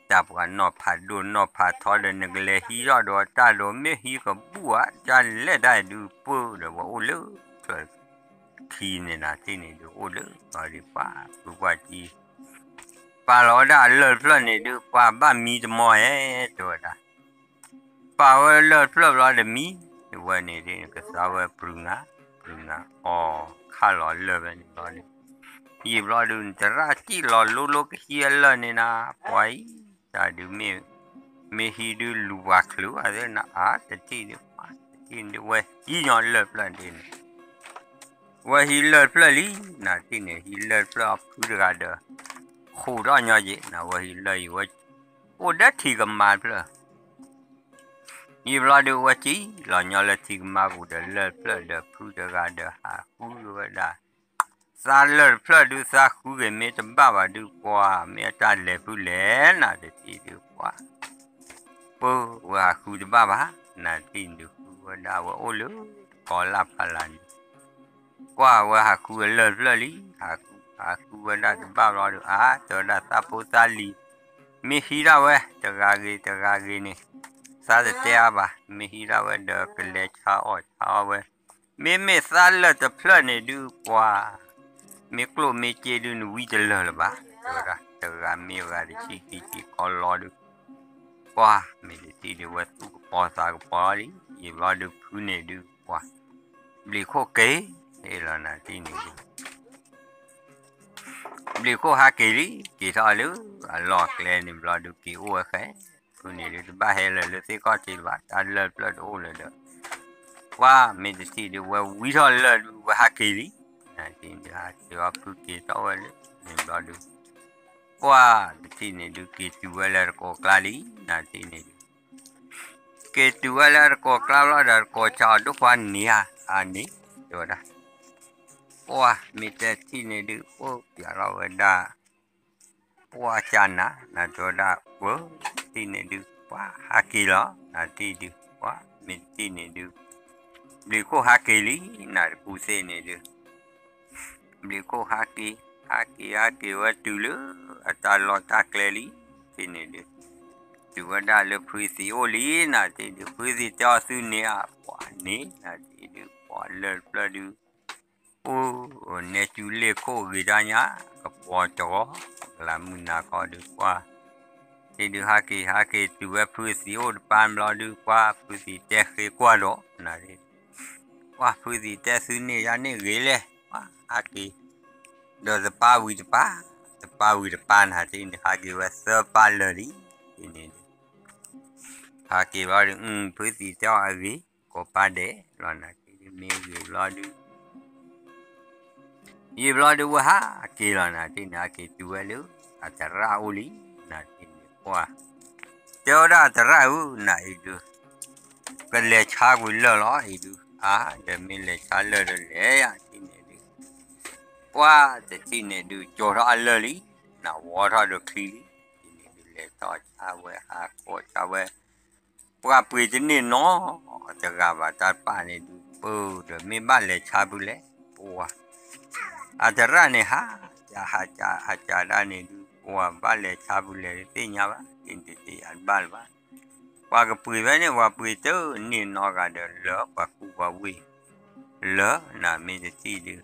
တၢ်ပှၤနီၢ်ဖးဒိၣ်နီၢ်ဖးထီဒီး နကလဲၤဟံးထီၣ်ဒီးတၢ်ဒီး မ့ၢ်ဟံးကဘူၣ်ဧါ တၢ်လဲၣ်တၢ်ဒုးပၢၢ်ဒီး ပှၤအိၣ်လၢ ချၢၣ်ခံန့ၣ် နၤတထံၣ်န့ၣ်ဒုး အိၣ်လၢ ပှၤဒုးပှၢ်ဖုပှၢ်ကံ ပာ်လီၤဝဲဒၣ်အလၢၢ်တဖျၢၣ်န့ၣ်ဒုး ပှၤဘၣ်မံတမီၤဧဲ တဲဝဲဒၣ် ပာ်ဝဲလၢၢ်တဖျၢၣ်ဘျီတမံၤ, ဝဲန့ၣ်ဒုး ကသါဝဲပြူၤနၤ, ပြူၤနၤအီၣ်ခၣ်လီၤလၢၢ်ဖဲန့ၣ်ဘျီဒုး, ယံာ်ဘျီဒုး နတရၣ်စံၣ်လီၤလိလိကဟံးအလၢၢ်န့ၣ်နၤ, ပှၤအံၤ တၢ်ဒုးမ့ၢ် မ့ၢ်ဟံးဒုးလူၤပှၤချုးအသ့ၣ်နၤ အါ တထံၣ်ဒုး ပှၤတထံၣ်ဒုး ဝဲဟံးညီလၢၢ်တဖျၢၣ်ဒ်န့ၣ် ဝဲဟံးလၢၢ်တဖျၢၣ်လံ, နၤတထံၣ်န့ၣ် ဟံးလၢၢ်တဖျၢၣ်အဖုတဂၤဒီး ဃိးထီၣ်ညီက့ၤ နၤဝဲဟံးလၢၢ်အံၤဝဲ အိၣ်ဒီးထံကမါတဖျၢၣ် ယံာ်ဘျီဒုး ဝဲစံၣ်လီၤညီလၢထံကမါပူၤဒီး လၢၢ်တဖျၢၣ်ဒီးဖုတဂၤဒီးဟးဃုဝဲဒၣ်, သးလၢၢ်တဖျၢၣ်ဒုး သးဃုက့ၤမ့ၢ်တဘၣ်ဘၣ်ဒုး ပှၤမ့ၢ်အတၢ်လဲၤဖုလဲၣ် နၤတထံၣ်ဒုး ပှၤ ပၢဝဲဟးဃုတဘၣ်ဘၣ်, နၤတထံၣ်ဒုးဃုဝဲဒၣ်ဝဲအိၣ်လၢ ကီၤလၢ်ဖးလၢ်န့ၣ် ကွၢ်ဝဲဟးဃုအလၢၢ်တဖျၢၣ်လံ, ဟးဃုဝဲဒၣ်တဘၣ်ဘျီဒုး အါ တဲဝဲဒၣ်သးဖိသးလံၤ, မ့ၢ်ဟံးဒၣ်ဝဲ တဂၤဂ့ၤတဂၤဂ့ၤန့ၣ်, သးတတဲအါဘၣ်, မ့ၢ်ဟံးဒၣ်ဝဲဒီးကလဲၤဆါအီၣ်ဆါအီၣ်ဝဲ, မ့မ့ၢ်သးလၢၢ်တဖျၢၣ်န့ၣ်ဒုး ပှၤ မ့ၢ်ကျိၣ်မ့ၢ်စ့ဒုး နဝံတလၢာ်လၢၤဘၣ်, တဲဝဲဒၣ် တဂၤမ့ၢ်ဂၤတဆံခံဆံခီလီၤဒုး ပှၤ မ့ၢ်တထံၣ်ဒုးဝဲသူၣ်ကပီၤသးကပီၤလံ, ယံာ်ဘျီဒုးဖုန့ၣ်ဒုး ပှၤ ဘျံးခိၣ်က့ၤလီၤ နၤတထံၣ်န့ၣ်ဒုး ဘျံးခိၣ်ဟးက့ၤလံ, က့ၤထီၣ်လၢအလီၢ်ကျဲန့ၣ်ဘျီဒုးက့ၤအိၣ်ဝဲဃဲ, ဖုန့ၣ်ဒုးတဘၣ်ဟဲလၢာ်လၢသ့ၣ်ခီၣ်ထံးဘၣ်, တၢ်လၢၢ်တဖျၢၣ်တအိၣ်လၢၤဒီး ပှၤ မ့ၢ်တထံၣ်ဒုးဝဲဝံထီၣ်လၢၢ်ဒုး ဝဲဟးက့ၤလံ, နၤတထံၣ်န့ၣ်ဒုး ဟးက့ၤဝဲဖုက့ၤထီၣ်ဝဲလၢန့ၣ်ဘျီဒုး ပှၤ တထံၣ်န့ၣ်ဒုးက့ၤတုၤဝဲလၢတကိးကျါလံ, နၤတထံၣ်န့ၣ်ဒုး က့ၤတုၤဝဲလၢတကိးကျါဘျီဒီး တကိးစံးအီၤ ဒိၣ်ခွါန့ၣ်ဧါ, အန့ၣ် တဲဝဲဒၣ်, ပှၤ မ့ၢ်တထံၣ်န့ၣ်ဒုး အိၣ်ပၠးလီၤဝဲဒၣ် ပှၤကနၤ နၤတဲဝဲဒၣ် ပှၤ တထံၣ်န့ၣ်ဒုး ပှၤဟးက့ၤလီၤ နၤတထံၣ်ဒုး ပှၤ မ့ၢ်တထံၣ်န့ၣ်ဒုး ဘျံးခိၣ်ဟးက့ၤလံ နၤတကူသ့ၣ်န့ၣ်ဒုး ဘျံးခိၣ်ဟးက့ၤ ဟးက့ၤ ဟးက့ၤဝဲတုၤလၢ အတၢ်လီၢ်တၢ်ကျဲလံ တထံၣ်န့ၣ်ဒုး တုၤဝဲဒၣ်လၢဖုသံးအိၣ်လံ နၤတထံၣ်ဒုး ဖုသံးတဲအီၤ သုန့ၣ်ဧါ ပှၤန့ၣ် နၤတထံၣ်ဒုး ပှၤလၢၢ်တဖျၢၣ်ဒုး အိၣ် နဲၣ်စူလ့ၢ်ခိၣ်ဂ့ၤတၢ်ညါ ကပီၤတဂီၤ ကလၤမုၢ်နၤခီဒုး ပှၤ တထံၣ်ဒုး ဟးက့ၤ ဟးက့ၤတုၤဝဲဖုသံးအိၣ်တပၤဘျီဒုး ပှၤ ဖုသံးတဲဃ့ကွၢ်ဒီး နၤတထံၣ် ပှၤ ဖုသံးတဲ သုန့ၣ်ယၤန့ၣ်ဂ့ၤလဲၣ် ပှၤ ဟးက့ၤ ဒီးတပၤဝံၤတပၤ တပၤဝံၤတပၤ နၤတထံၣ်န့ၣ် ဟးက့ၤဝဲသၢပၤလၢာ်လံ တထံၣ်န့ၣ်ဒုး ဟးက့ၤဘျီဒုး ဖုသံးတဲအီၤအဂ့ၤ ကိးပၤဒဲးလီၤ နၤတထံၣ်ဒုး မ့ၢ်ဂ့ၤဘျီဒုး ယံာ်ဘျီဒုးဝဲဟးက့ၤလီၤ နၤတထံၣ်န့ၣ် ဟးက့ၤတုၤဝဲလၢ အသရၣ်အိၣ်လံ နၤတထံၣ်န့ၣ် ပှၤ တဲဝဲဒၣ်အသရၣ်ဧၢ နၤအံၤဒုး ကလဲၤဆါကွံာ်လၢၢ်လီၤ အံၤဒုး အါ ဒီးမ့ၢ်လဲၤဆါလၢၢ်ဒီးလဲၤယၤ တထံၣ်န့ၣ်ဒုး ပှၤ တထံၣ်န့ၣ်ဒုး ကၠီၤထီၣ်အလၢၢ်လံ နၤဝီထီၣ်ဒီးချံလံ တထံၣ်န့ၣ်ဒုး လဲၤထီၣ်ဆါဝဲ ဟးခိးဆါဝဲ ပှၤပှ့ၤတန့ၢ်နီတဂၤဘၣ် တၢ်ပာ်န့ၣ်ဒုး ပၢၢ်ဒီးမ့ၢ်ဘၣ်လဲၤဆါဖုလဲၣ် ပှၤ အတရၣ်န့ၣ် ဟးကး ဟးကး ဟးကးဒၣ်န့ၣ်ဒုး ပှၤဘၣ်လဲၤဆါဖုလဲၣ် တသ့ၣ်ညါဘၣ် တသ့ၣ်ညါတဘၣ်လၢၤဘၣ်. ပှၤကပှ့ၤဖဲန့ၣ် ပှၤပှ့ၤတန့ၢ်နီတဂၤဒီး လၢပှၤကူပှၤဝ့ၢ် လၢနမ့ၢ်တထံၣ်ဒုး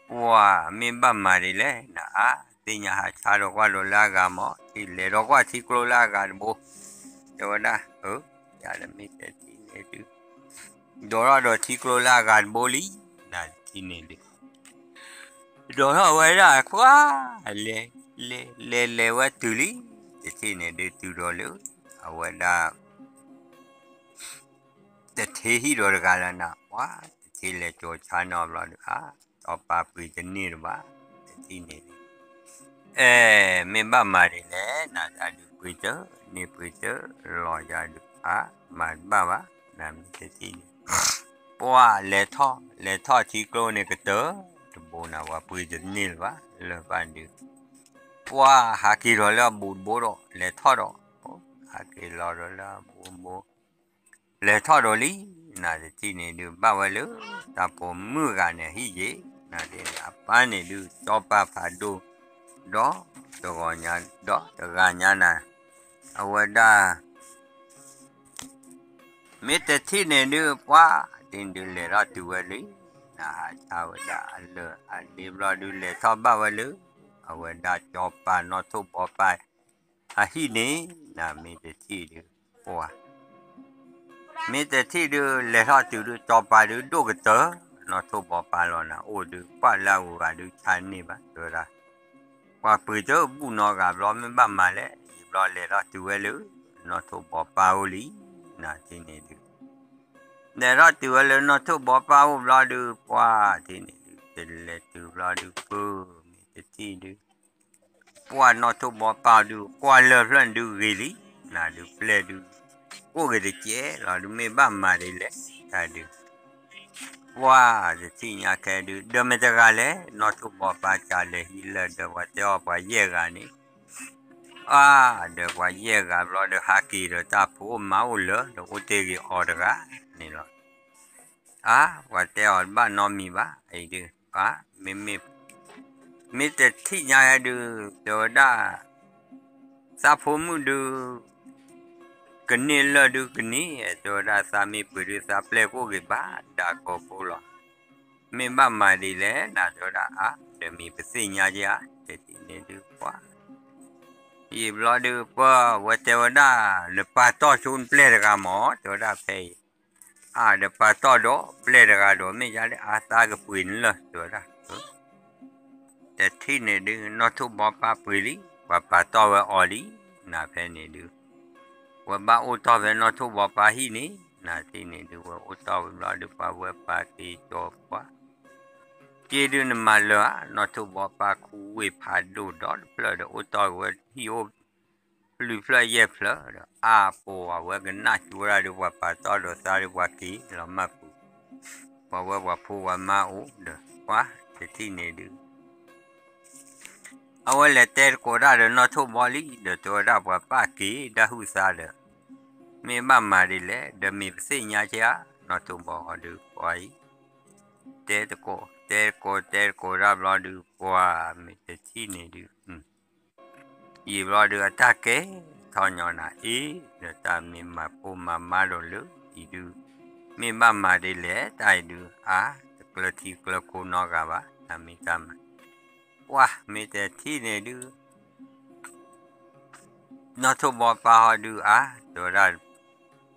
ပှၤမ့ၢ်ဘၣ်မၤဒ်လဲၣ် နအါ သ့ၣ်ညါဟးဆါဒီးကွၢ်ဒီးလၢအဂၤမး ထံၣ်လဲၤဒီးကွၢ်ထံကျိလၢအဂၤတဘိ တဲဝဲဒၣ် အၢ ယၤဒီးမ့ၢ်တထံၣ်န့ၣ်ဒုး ဒိးထီၣ်ဒီးထံကျိလၢအဂၤတဘိလံ နတထံၣ်န့ၣ်ဒုး ဒိးထီၣ်ဝဲဒၣ်ကွၢ် လဲၤ လဲၤ လဲၤ လဲၤဝဲတုၤလံ တထံၣ်န့ၣ်ဒုးတုၤဒီးလၢ အဝဲဒၣ် တထံၣ်ဟံၣ်ဒီးတဂၤလၢနၤ ပှၤ တထံၣ်လဲၤကၠီၤဆါနီဘျီဒုး အါ စီၤပၤပှ့ၤတန့ၢ်တဘၣ် တထံၣ်န့ၣ်ဒုး အဲ မ့ၢ်ဘၣ်မၤဒ်လဲၣ် နတၢ်ဒုးပှ့ၤတန့ၢ် ပှ့ၤတလီၤယၤဒုး အါ မၤတဘၣ်ဘၣ် နမ့ၢ်တထံၣ်န့ၣ် ပှၤလဲၤထီၣ် လဲၤထီၣ်ထံကျိန့ၣ်ကတၢၢ်တဘိနၤ ပှၤပှ့ၤတန့ၢ်လၢၤဘၣ် လၢၤဘၣ်ဒုး ပှၤဟးက့ၤဒီးလၢအဘူးတဘိဒီး လဲၤထီၣ်ဒီး ဟးက့ၤလီၤဒီးလၢအဘူးတဘိ လဲၤထီၣ်ဒီးလံ နတထံၣ်န့ၣ်ဒုး ဘၣ်ဝဲလၢ တၢ်ပိာ်မုၣ်ဂၤန့ၣ် ဟံၣ်ယ့ၤ နဒ်န့ၣ် အပၢ်န့ၣ်ဒုး စီၤပၤဖးဒိၣ် ဒီးတဂီၤညါ ဒီးတဂၤညါနၤ အဝဲဒၣ် မ့ၢ်တထံၣ်န့ၣ်ဒုး ပှၤ တထံၣ်န့ၣ်ဒုး လဲၤထီၣ်တုၤဝဲလံ နဟးဆါဝဲဒၣ်အလၢာ်အလ့ဘျီဒုး လဲၤထီၣ်ဘၣ်ဝဲလၢ အဝဲဒၣ်စီၤပၤနီၢ်ထိၣ်ဘီပၢ် အဟံၣ်န့ၣ် နမ့ၢ်တထံၣ်ဒုး ပှၤ မ့ၢ်တထံၣ်ဒုး လဲၤထီၣ်တုၤဒုး စီၤပၤဒုး ဒိၣ်ကတၢၢ် နီၢ်ထိၣ်ဘီပၢ်လီၤနၤ အိၣ်ဒုး ပှၤလၢအဂုၤအဂၤဒုး ဆါန့ၢ်ဘၣ် တဲဝဲဒၣ် ပှၤပှ့ၤတဘူၣ်နီတဂၤဘျီ မ့ၢ်ဘၣ်မၤလဲၣ် ယံာ်ဘျီလဲၤထီၣ်တုၤဝဲလၢ နီၢ်ထိၣ်ဘီပၢ်အိၣ်လံ နတထံၣ်န့ၣ်ဒုး လဲၤထီၣ်တုၤဝဲလၢနီၢ်ထိၣ်ဘီပၢ်အိၣ်ဘျီဒုး ပှၤတထံၣ်န့ၣ်ဒုး တလဲၤတုၤဘျီဒုး ပၢၢ် မ့ၢ်တထံၣ်ဒုး ပှၤနီၢ်ထိၣ်ဘီပၢ်ဒုး ကွၢ်လၢၢ်ဖျၢၣ်ဒုးဂ့ၤလံ နဒုးပျဲၢ်ဒုး ကိၣ်ဂ့ၤတကဲလီၤဒုး မ့ၢ်ဘၣ်မၤဒ်လဲၣ် တၢ်ဒုး ပှၤတထံၣ်ညါခဲဒုး ဒီးမ့ၢ်တဂၤလဲၣ် နီၢ်ထိၣ်ဘီပၢ်ကးလဲၤဟံးလၢာ်ဒီး ပှၤတဲအီၤပှၤယဲၢ်ဂၤန့ၣ် အါ ဒီးပှၤယဲၢ်ဂၤဘျီဒီး ဟးက့ၤဒီးတၢ်ဖိအိၣ်မါအိၣ်လၢာ်ဒီး အိၣ်တ့ၢ်ဂ့ၤအီၤတဂၤန့ၣ်လီၤ. အါ ပှၤတဲအီၤတဘၣ်နီတမံၤဘၣ် အံၤဒုး ပှၤ မ့မ့ၢ် မ့ၢ်တထံၣ်ညါဒုး တဲဝဲဒၣ် သးဖိမုၣ်ဒုး ကန့ၢ်လၢာ်ဒုးကန့ၢ် တဲဝဲဒၣ် သးမ့ၢ်ပှ့ၤဒုး သးပျဲၢ်ကိၣ်ဂ့ၤဘၣ် ဒၣ်ကိးဖိလီၤ. မ့ၢ်ဘၣ်မၤဒ်လဲၣ် နတဲဝဲဒၣ် အါ ဒီးမ့ၢ်ပသ့ၣ်ညါက့ၤဧါ တထံၣ်န့ၣ်ဒုး ပှၤ ယံာ်ဘျီဒုး ပှၤဝဲတဲဝဲဒၣ် နပာ်တီၢ်ဆိနပျဲၢ်တဂၤမး တဲဝဲဒၣ်ဖဲအံၤ အါ ဒီးပာ်တီၢ်ဒီးပျဲၢ်တဂၤဒီး မ့ၢ်ယါလၢအသးကပှ့ၤနလၢာ် တဲဝဲဒၣ် တထံၣ်န့ၣ်ဒုး နီၢ်ထိၣ်ဘီပၢ်ပှ့ၤလံ ပှၤပာ်တီၢ်ဝဲအီၤလံ နဖဲန့ၣ်ဒုး ဝဲဘၣ်အိၣ်တီၢ်ဖဲနီၢ်ထိၣ်ဘီပၢ်ဟံၣ်န့ၣ် နထံၣ်န့ၣ်ဒုး ဝဲအိၣ်တီၢ်ဝံၤဘျီဒုး ပှၤဝဲပာ်က့ၤကၠီၤပှၤ က့ၤဒုးနမၤလၢာ်ဧါ နီၢ်ထိၣ်ဘီပၢ်ခူဝ့ၢ်ဖးဒိၣ်ဒီတဖျၢၣ်ဒီး အိၣ်တီၢ်က့ၤဝဲဟံၣ်အိၣ် လွံၢ်ဖျၢၣ်ယဲၢ်ဖျၢၣ်ဒီး အါပှၤဝဲကနၣ်ကၠိဒၣ်ဒုး ပှၤပာ်တီၢ်ဒီးသးဒုး ပှၤက့ၤလီၤမၢ်ပူၤ ပှၤဝဲပှၤဖိပှၤမါအိၣ်ဒီး ပှၤတထံၣ်န့ၣ်ဒုး အဝဲလဲၤတဲတကိးတၢ်ဒီးနီၢ်ထိၣ်ဘီလံ ဒီးတဲဝဲဒၣ်ပှၤပာ်က့ၤဒၣ်ဟုၣ်သးဒီး မ့ၢ်ဘၣ်မၤဒ်လဲၣ် ဒီးမ့ၢ်ပသ့ၣ်ညါက့ၤဧါ နီၢ်ထိၣ်ဘီဟီဒုး ပှၤအံၤ တဲတကိး တဲတကိး တဲတကိးတၢ်ဘျီဒုး ပှၤမ့ၢ်တထံၣ်န့ၣ်ဒုး ယံာ်ဘျီဒုး အတၢ်ကဲထီၣ်ညီနၤအံၤ ဒီးတၢ်မ့ၢ်မၤဖိမၤမါဒီးလၢအံၤဒုး မ့ၢ်ဘၣ်မၤဒ်လဲၣ် တၢ်အံၤဒုး အါ တကျၢၤထံကျၢၤကိးနီတဂၤဘၣ် တၢ်မ့ၢ်တၢ်မၤ ပှၤမ့ၢ်တထံၣ်န့ၣ်ဒုး နီၢ်ထိၣ်ဘီပၢ်ဟီဒုး အါ တဲဝဲဒၣ်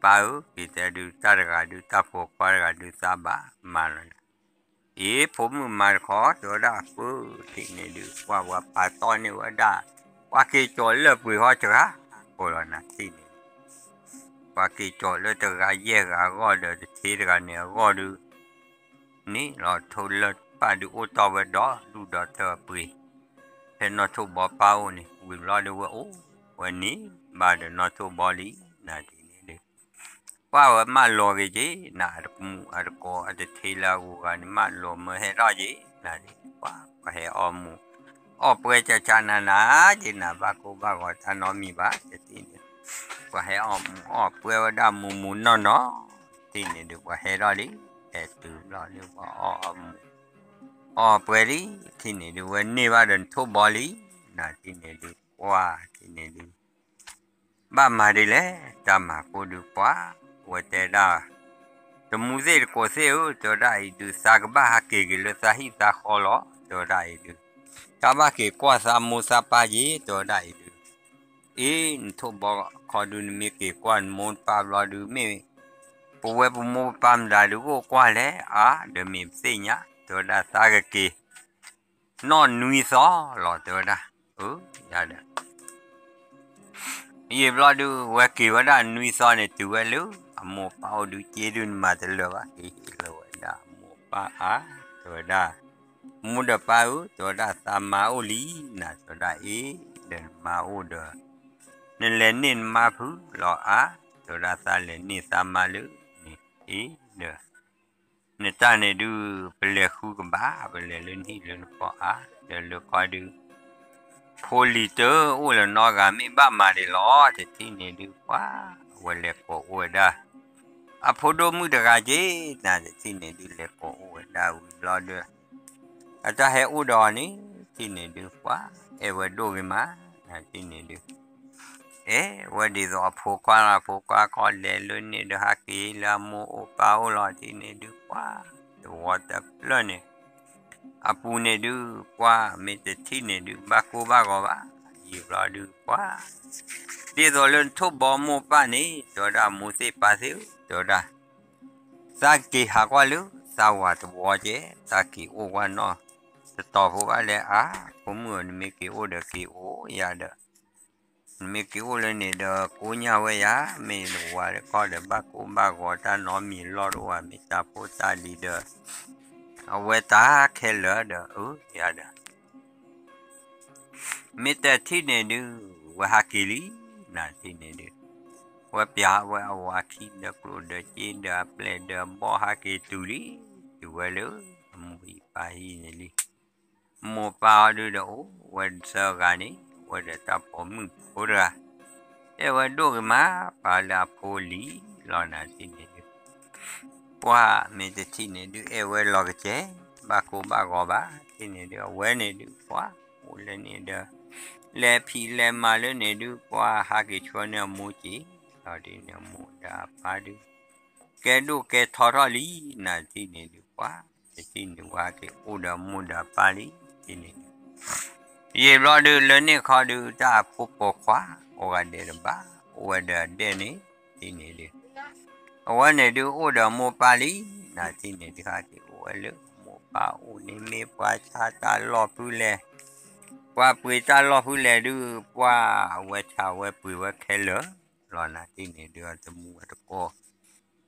ပၢ်ဧၢ က့ၤတဲဒုး တၢ်တဂၤဒုး တၢ်ဖိခွါတဂၤဒုး သးဘၣ်မၤလီၤနၤ အ့ ဖိမုၣ်မၤတခီ တဲဝဲဒၣ် ပၢၢ်ထံၣ်န့ၣ်ဒုး ပှၤပှၤပာ်တီၢ်န့ၢ်ဝဲဒၣ် ပှၤက့ၤကၠီၤလၢာ်ပှ့ၤဟီတဂၤ ကိးလီၤနၤထံၣ်န့ၣ် ပှၤက့ၤကၠီၤလၢတဂၤယဲၢ်ဂၤအဂီၢ်ဒီး တထံတဂၤန့ၣ်အဂီၢ်ဒုး န့ၣ်လီၤထိၣ်လၢာ်ပၢ်ဒုးအိၣ်တီၢ်ဝဲဒီး ဒူၣ်ဒီးတၢ်ပှ့ၤ ဖဲနီၢ်ထိၣ်ဘီပၢ်အိၣ်န့ၣ် ဝံၤဘျီဒုးဝဲအိၣ် ဝဲန့ၣ်ဘၣ်ဒီးနီၢ်ထိၣ်ဘီလံ နၤဒ်န့ၣ်ဒုး ပှၤဝဲမၢလီၤက့ၤက့ၤ နၤအတကမူၣ်အတကိးအတထံလၢအဂုၤအဂၤန့ၣ် မၢလီၤမၢဟဲထီၣ်က့ၤ နၤဒ်န့ၣ် ပှၤပှၤဟဲအီမူး အီၣ်ပှဲၤကၠၢ်ကၠၢ်နၤနၤက့ၤ နၤဘၣ်ကိၢ်ဘၣ်ဂီၤတၢ်နီတမံၤဘၣ် တထံၣ်န့ၣ် ပှၤဟဲအီၣ်မူးအီၣ်ပှဲၤဝဲဒၣ်မူးမူးနီၢ်နီၢ်, ထံၣ်န့ၢ်ဒုးပှၤဟဲထီၣ်လံ, ဟဲတုၤဘျီဒုးပှၤအီၣ်မူးအီၣ်ပှဲၤလံ, ထံၣ်န့ၢ်ဒုး ဝဲန့ၢ်ဘၣ်ဒီးနထိၣ်ဘီလံ, နထံၣ်န့ၢ်ဒုးပှၤ ထံၣ်န့ၢ်ဒုး ဘၣ်မၤဒ်လဲၣ် တၢ်မၤကိၢ်ဒုးပှၤ, ဝဲတဲဒၣ် တမူသ့ၣ်တကိးသ့ၣ်ဧၢ, တဲဝဲဒၣ်အံၤဒုး သးကဘၣ်ဟးက့ၤက့ၤလၢသးဟံၣ်သးဃီလီၤ, တဲဝဲဒၣ်အံၤဒုး တၢ်ဘၣ်က့ၤကွၢ်သးမိၢ်သးပၢ်က့ၤ, တဲဝဲဒၣ်အံၤဒုး အ့ နထိၣ်ဘီခီဒုး နမ့ၢ်က့ၤကွၢ်နမိၢ်နပၢ်ဘျီဒုး မ့ၢ်ပဝဲပမိၢ်ပပၢ်မတၤဒုး အိၣ်ကွၢ်လဲၣ်, အါ ဒီးမ့ၢ်ပသ့ၣ်ညါ, တဲဝဲဒၣ်သးကက့ၤ နီၢ်နွံသီလီၤ တဲဝဲဒၣ်, အၢ ယၤဒီး ယံာ်ဘျီဒုး ဝဲက့ၤဝဲဒၣ်နွံသီန့ၣ် တုၤဝဲလၢအမိၢ်ပၢ်အိၣ်ဒုး က့ဒုးနမၤတလၢာ်ဘၣ် က့ၤဟ့ၣ်လီၤဝဲဒၣ်အမိၢ်ပၢ်အါ, တဲဝဲဒၣ် မိၢ်ဒီးပၢ်ဧၢ, တဲဝဲဒၣ်သးမါအိၣ်လံနၤ, တဲဝဲဒၣ်အ့ ဒီးနမါအိၣ်ဒီး နလဲၤန့ၢ်နမါဖုလီၤအါ, တဲဝဲဒၣ်သးလဲၤန့ၢ်သးမါလၢန့ၣ်အ့ ဒီး နတၢ်န့ၣ်ဒုး ပလဲၤဃုကဘၣ်, ပလဲၤလၢနဟံၣ်လၢနဃီအါ, ဒီးလၢခီဒုး ဖိလံၤတအိၣ်လၢၤနီတဂၤ မ့ၢ်ဘၣ်မၤဒ်လဲၣ်, တထံၣ်န့ၢ်ဒုးပှၤ အဝဲလဲၤကိးအိၣ်ဝဲဒၣ် အဖိဒိၣ်မုၣ်တဂၤက့ၤ, နၤတထံၣ်န့ၢ်ဒုး လဲၤကိးအိၣ်ဝဲဒၣ်ဝံၤဘျီဒီး အတၢ်ဟဲအိၣ်ဒီးအီၤန့ၣ် ထံၣ်န့ၢ်ဒုးပှၤ အဲၣ်ဝဲဒိၣ်ဂ့ၤမး, နၤတထံၣ်န့ၢ်ဒုး အဲၣ်ဝဲဒ်သိးအဖိခွါလီၤ, အဖိခွါခီလဲၤလၢန့ၣ်ဒီး ဟးက့ၤလၢအမိၢ်အိၣ်ပၢ်အိၣ်လီၤ, ထံၣ်န့ၢ်ဒုးပှၤ သဝီတဖျၢၣ်န့ၣ် အပူၤန့ၣ်ဒုးပှၤ မ့ၢ်တထံၣ်န့ၢ်ဒုး ဘၣ်ကိၢ်ဘၣ်ဂီၤဘၣ်, ယံာ်ဘျီဒုးပှၤ ဒ်သိးလၢနထိၣ်ဘီမိၢ်ပၢ်န့ၣ် တဲဝဲဒၣ်မိၢ်သ့ၣ်ပၢ်သ့ၣ်ဧၢ, တဲဝဲဒၣ် သးက့ၤဟးကွၢ်လၢသးဝၤတဝီကဲ, သးက့ၤအိၣ်ကွၢ်နီၢ်တတီၤဖိဘၣ်လဲၣ်အါ, ဖိမုၣ်ဧၢ နမ့ၢ်က့ၤအိၣ်ဒီးက့ၤအိၣ်ယၤဒီး နမ့ၢ်က့ၤအိၣ်လၢန့ၣ်ဒီး ကိညၢ်ဝဲယၤ, မ့ၢ်နဝၤလၢခီဒီး ဘၣ်ကိၢ်ဘၣ်ဂီၤ တၢ်နီတမံၤလီၢ်တအိၣ်ဘၣ်, မ့ၢ်တၢ်ဖိတၢ်လံၤဒီး အဝဲတၢ်ခဲလၢာ်ဒီး အၢ ယၤဒီး မ့ၢ်တထံၣ်န့ၣ်ဒုး ဝဲဟးက့ၤလံ, နၤတထံၣ်န့ၣ်ဒုး ဝဲပျးဝဲအဝၤခံဒီးကျိၣ်ဒီးစ့ဒီးအပျဲၢ်ဒီးအဘီၣ် ဟးက့ၤတုၤလံ, တုၤဝဲလၢအမိၢ်ဟံၣ်ပၢ်ဟံၣ်န့ၣ်လံ. မိၢ်ပၢ်အီၤဒုးဒီးအိၣ်ဝဲသၢဂၤန့ၣ် ဝဲဒီးတၢ်ပိာ်မုၣ်ဖိတဂၤ အဲၣ်ဝဲဒိၣ်ဂ့ၤမး ပှၤလၢအဖိလံၤလီၤ နၤတထံၣ်န့ၣ်ဒုး ပှၤမ့ၢ်တထံၣ်န့ၣ်ဒုး အဲၣ်ဝဲလီၤကစဲး ဘၣ်ကိၢ်ဘၣ်ဂီၤဘၣ် တထံၣ်န့ၣ်ဒုး အဝဲန့ၣ်ဒုးပှၤ အိၣ်လၢန့ၣ်ဒီး လဲၤဖံးလဲၤမၤလၢန့ၣ်ဒုး ပှၤဟးက့ၤဆှၢန့ၢ်အမိၢ်က့ၤ လီၤဒုးန့ၣ် အမိၢ်ဒီးအပၢ်ဒုး ကဲဒိၣ်ကဲထီထီၣ်လံ နၤတထံၣ်န့ၣ်ဒုးပှၤ တထံၣ်န့ၣ်ဝဲဟဲက့ၤအိၣ်ဒီးအမိၢ်ဒီးအပၢ်လံ တထံၣ်န့ၣ်ဒုး ယံာ်ဘျီဒုး လၢန့ၣ်ခီဒုး တၢ်အဖိပိာ်ခွါ အိၣ်ဂၤဒဲးတဘၣ် အိၣ်ဝဲဒီးအဒဲၣ်န့ၣ် တထံၣ်န့ၣ်ဒုး အဝဲန့ၣ်ဒုးအိၣ်ဒီးမိၢ်ပၢ်လံ နၤတထံၣ်န့ၣ်ဒုး ဟဲက့ၤအိၣ်ဝဲလၢမိၢ်ပၢ်အိၣ်န့ၣ် မ့ၢ်ပှၤဆါတၢ်လီၢ်ဖုလဲၣ် ပှၤပှ့ၤတၢ်လီၢ်ဖုလဲၣ်ဒုး ပှၤအဝဲဆါဝဲပှ့ၤဝဲခဲလၢာ်လီၤ နၤတထံၣ်န့ၣ်ဒုး အတမူအတကိး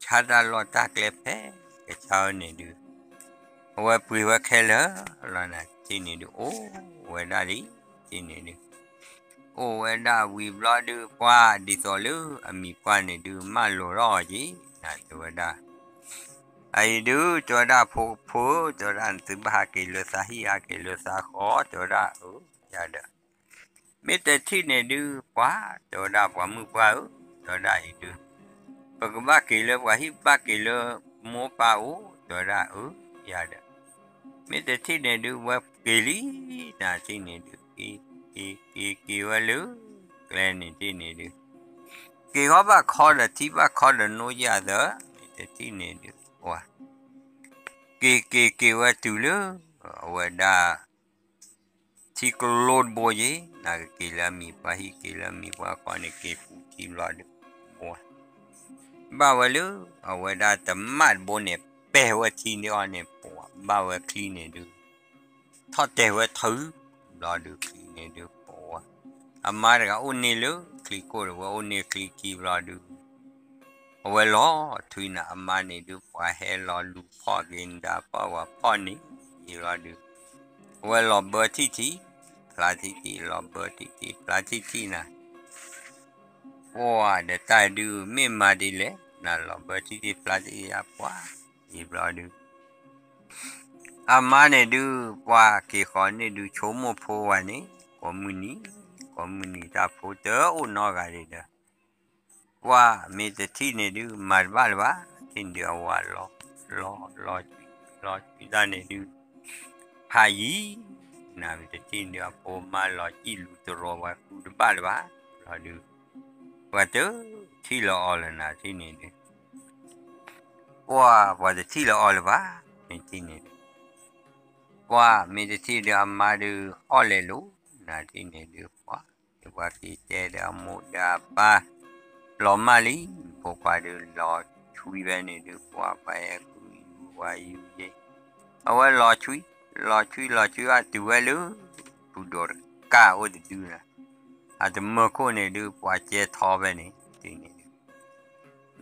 ဆါတၢ်လီၢ်တၢ်ကျဲဖဲ ကဆါဝဲန့ၣ်ဒုး အဝဲပှ့ၤဝဲခဲလၢာ်လီၤ နၤတထံၣ်န့ၣ်ဒုး အိၣ်ဝဲဒၣ်လံ တထံၣ်န့ၣ်ဒုး အိၣ်ဝဲဒၣ်ဝံၤဘျီဒုး ပှၤဒ်သိးလၢအမံၤပှၢ်န့ၣ်ဒုး မၢလိာ်ထီၣ်အီၤက့ၤ နၤတဲဝဲဒၣ် အအံၤဒုး တဲဝဲဒၣ် ဖိဖိ တဲဝဲဒၣ် နသုဘၣ်ဟးက့ၤလၢသးဟံၣ် ဟးက့ၤလၢသးဃီ တဲဝဲဒၣ် အၢ ယၤဒီး မ့ၢ်တထံၣ်န့ၣ်ဒုး ပှၤ တဲဝဲဒၣ် ပှၤမုၣ်ပှၢ်ဧၢ တဲဝဲဒၣ်အံၤဒုး ပကဘၣ်က့ၤလၢပှၤဟံၣ် ဘၣ်က့ၤလၢမိၢ်ပၢ်အိၣ် တဲဝဲဒၣ် အၢ ယၤဒီး မ့ၢ်တထံၣ်န့ၣ်ဒုး ဝဲက့ၤလံ နၤတထံၣ်န့ၣ်ဒုး က့ၤ က့ၤ က့ၤ က့ၤဝဲလၢ ကျဲန့ၣ်တထံၣ်န့ၣ်ဒုး က့ၤဃီဘၣ်ခီဒီးထံ ဘၣ်ခီဒီးနိယၤသၢ မ့ၢ်တထံၣ်န့ၣ်ဒုး ပှၤ က့ၤ က့ၤ က့ၤဝဲတုၤလၢ အဝဲဒၣ် ထံကျိတဘိယ့ၣ် နၤကက့ၤလၢအမံၤပှၢ်ဟံၣ် က့ၤလၢအမံၤပှၢ်ဃီန့ၣ် က့ၤကူထံဘျီဒုး ပှၤ ဘၣ်ဝဲလၢ အဝဲဒၣ်တမၣ်တဘိန့ၣ် ပဲာ်ဝဲထံန့ၢ်အီၤန့ၣ် ပှၤ ဘၣ်ဝဲချံန့ၣ်ဒုး ထီၣ်တဲာ်ဝဲထုး ဘျီဒုးချံန့ၣ်ဒုး ပှၤ အမါတဂၤအိၣ်န့ၢ်လၢချံကိၣ်ဒီး ဝဲအိၣ်န့ၢ်ချံခံဘျီဒုး အဝဲလီၤထွံနၤ အမါန့ၣ်ဒုး ပှၤဟဲလီၤလူၤဖီၣ်က့ၤနဒါ ပှၤဖီၣ်န့ၢ်ယံၤလီၤဒုး အဝဲလီၤဘၢထံၣ်ထံၣ် ဖျါထံၣ်ထံၣ် လီၤဘၢထံၣ်ထံၣ် ဖျါထံၣ်ထံၣ်နၤ ပှၤဒီးတၢ်ဒုး မ့ၢ်မၤဒ်လဲၣ် နၤလီၤဘၢထံၣ်ထံၣ် ဖျါထံၣ်ထံၣ်ယါ ပှၤ ယံၤဘျီဒုး အမါန့ၣ်ဒုး ပှၤက့ၤဃီန့ၣ်ဒုး ဆိကမိၣ်ဖိဝဲန့ၣ် ကိးမုၢ်နံၤ ကိးမုၢ်နံၤ တၢ်ဖိတအိၣ်နီတဂၤဒံးဒီး ကွၢ်မ့ၢ်တထံၣ်န့ၣ်ဒုး မၤတဘၣ်လၢၤဘၣ်, ထံၣ်န့ၣ်ဒုးအဝၤလီၤ, လီၤ, လီၤဆှံ, လီၤဆှံတၢ်န့ၣ်ဒုး ဖးယံၤ, နမ့ၢ်တထံၣ်န့ၣ်ဒုး အဖိမါလီၤစံၣ်လူၤတရီၤဝဲဃုတဘၣ်လၢၤဘၣ်, လီၤဒုး ပှၤတထံၣ်လၢၤအီၤလၢၤနၤထံၣ်န့ၣ်ဒုး ပှၤပှၤတထံၣ်လၢၤအီၤလၢၤဘၣ်, မ့ၢ်ထံၣ်န့ၣ်ဒုး ပှၤမ့ၢ်တထံၣ်ဒုးအမါဒုးအီၣ်လဲၤလိာ်, နၤထံၣ်န့ၣ်ဒုး ပှၤ ပှၤက့ၤတဲဒီးအမိၢ်ဒီးအပၢ် လီၤမၢ်လံ, ဖိခွါဒုးလီၤဆွံဖဲန့ၣ်ဒုး ပှၤပှၤဟဲဃုယူၤပှၤယူၤယ့, အဝဲလီၤဆွံ, လီၤဆွံလီၤဆွံအတုၤဝဲလၢ ဖုဒိးတကးအိၣ်တဒုနၤ, အတမၢခိၣ်န့ၣ်ဒုး ပှၤကဲထီဖဲန့ၣ် ထံၣ်န့ၣ်ဒုး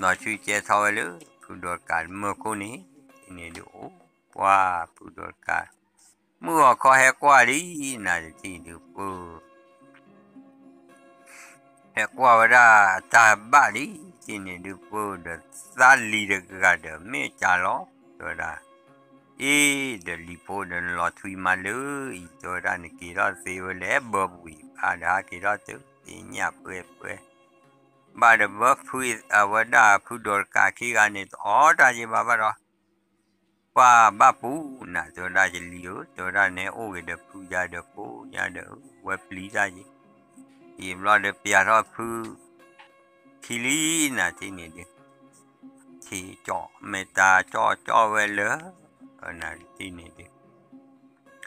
လီၤဆွံကဲထီဝဲလၢ ဖုဒိးတကးတမၢခိၣ်န့ၣ် ထံၣ်န့ၣ်ဒုး အိၣ်ပှၤဖုဒိးတကး မုၢ်ဂီၤခီဟဲကွၢ်လံ, နၤတထံၣ်ဒုးပၢ ဟဲကွၢ်ဝဲဒၣ်အတၢ်ဘၣ်လံ, ထံၣ်န့ၣ်ဒုးပၢဒီးသးလံၤတဂၤဒီးမ့ၢ်ကလီၤ, တဲဝဲဒၣ်, အ့ ဒီးလံၤဖိဒီးနလီၤထွံမးလၢအံၤ, တဲဝဲဒၣ်နက့ၤထီၣ်သ့ဝဲလဲၣ်, ဘၢပူၤအံၤဖးဒီးဟးက့ၤထီၣ်တုၤသ့ၣ်ညၣ်ပှဲၤပှဲၤ, ဘၣ်ဒီးဘၢဖုအဝဲဒၣ်ဖုဒိးတကးခံဂၤန့ၣ် တအီၣ်တၢ်ယံၤဘၣ်ဘၣ်ဒီး ပှၤဘၣ်ပူၤနၤ တဲဝဲဒၣ်ယလံၤဧၢ, တဲဝဲဒၣ်နဟဲအိၣ်ဂ့ၤဒီးဖုယါဒီးကိးညါဒီး ဝဲပျံၤတၢ်ယံၤ, ယံၤဘျီဒီးပျးထီၣ်ဖုခံလံနၤ ထံၣ်န့ၣ်ဒုး, ထံၣ်ကၠီမ့ၢ်တၢ်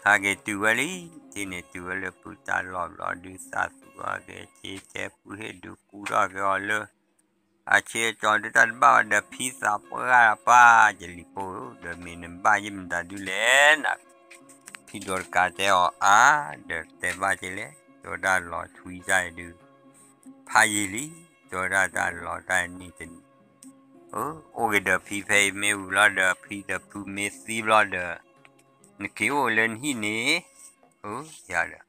ကၠီကၠီဝဲလၢ နၤထံၣ်န့ၣ်ဒုး ဟးက့ၤတုၤဝဲလံ, ထံၣ်န့ၣ်တုၤဝဲလၢဖုတၢ်လီၢ်ဘျီဒုး သးသူအီၤက့ၤဆ့ကဲဖုဟ့ၣ်ဒုးကူထီၣ်က့ၤအီၤလၢ အဆ့ကၠီဒုးတၢ်တဘၣ်ဝဲဒီးဖံသးပှၢ်ပၢ် ယလံၤဖိဧၢ, ဒီးမ့ၢ်နဘၣ်ယမတၤဒုးလဲၣ်နၤ, ဖံဒိးတကးတဲအီၤအါ, ဒီးတဲဘၣ်က့ၤလဲၣ်, တဲဝဲဒၣ်လီၤထွံတၢ်ဒုး ဖးယံၤလံ, တဲဝဲဒၣ်တၢ်လီၤတၢ်နံၣ်တနံၣ်, အိၣ်ဂ့ၤဒီးဖံဖဲအံၤမ့ၢ်ဝံၤဘျီဒီး ဖံဒီးဖုမ့ၢ်သံဘျီဒီး နက့ၤအိၣ်လၢနဟံၣ်န့ၣ်, ယၤဒီး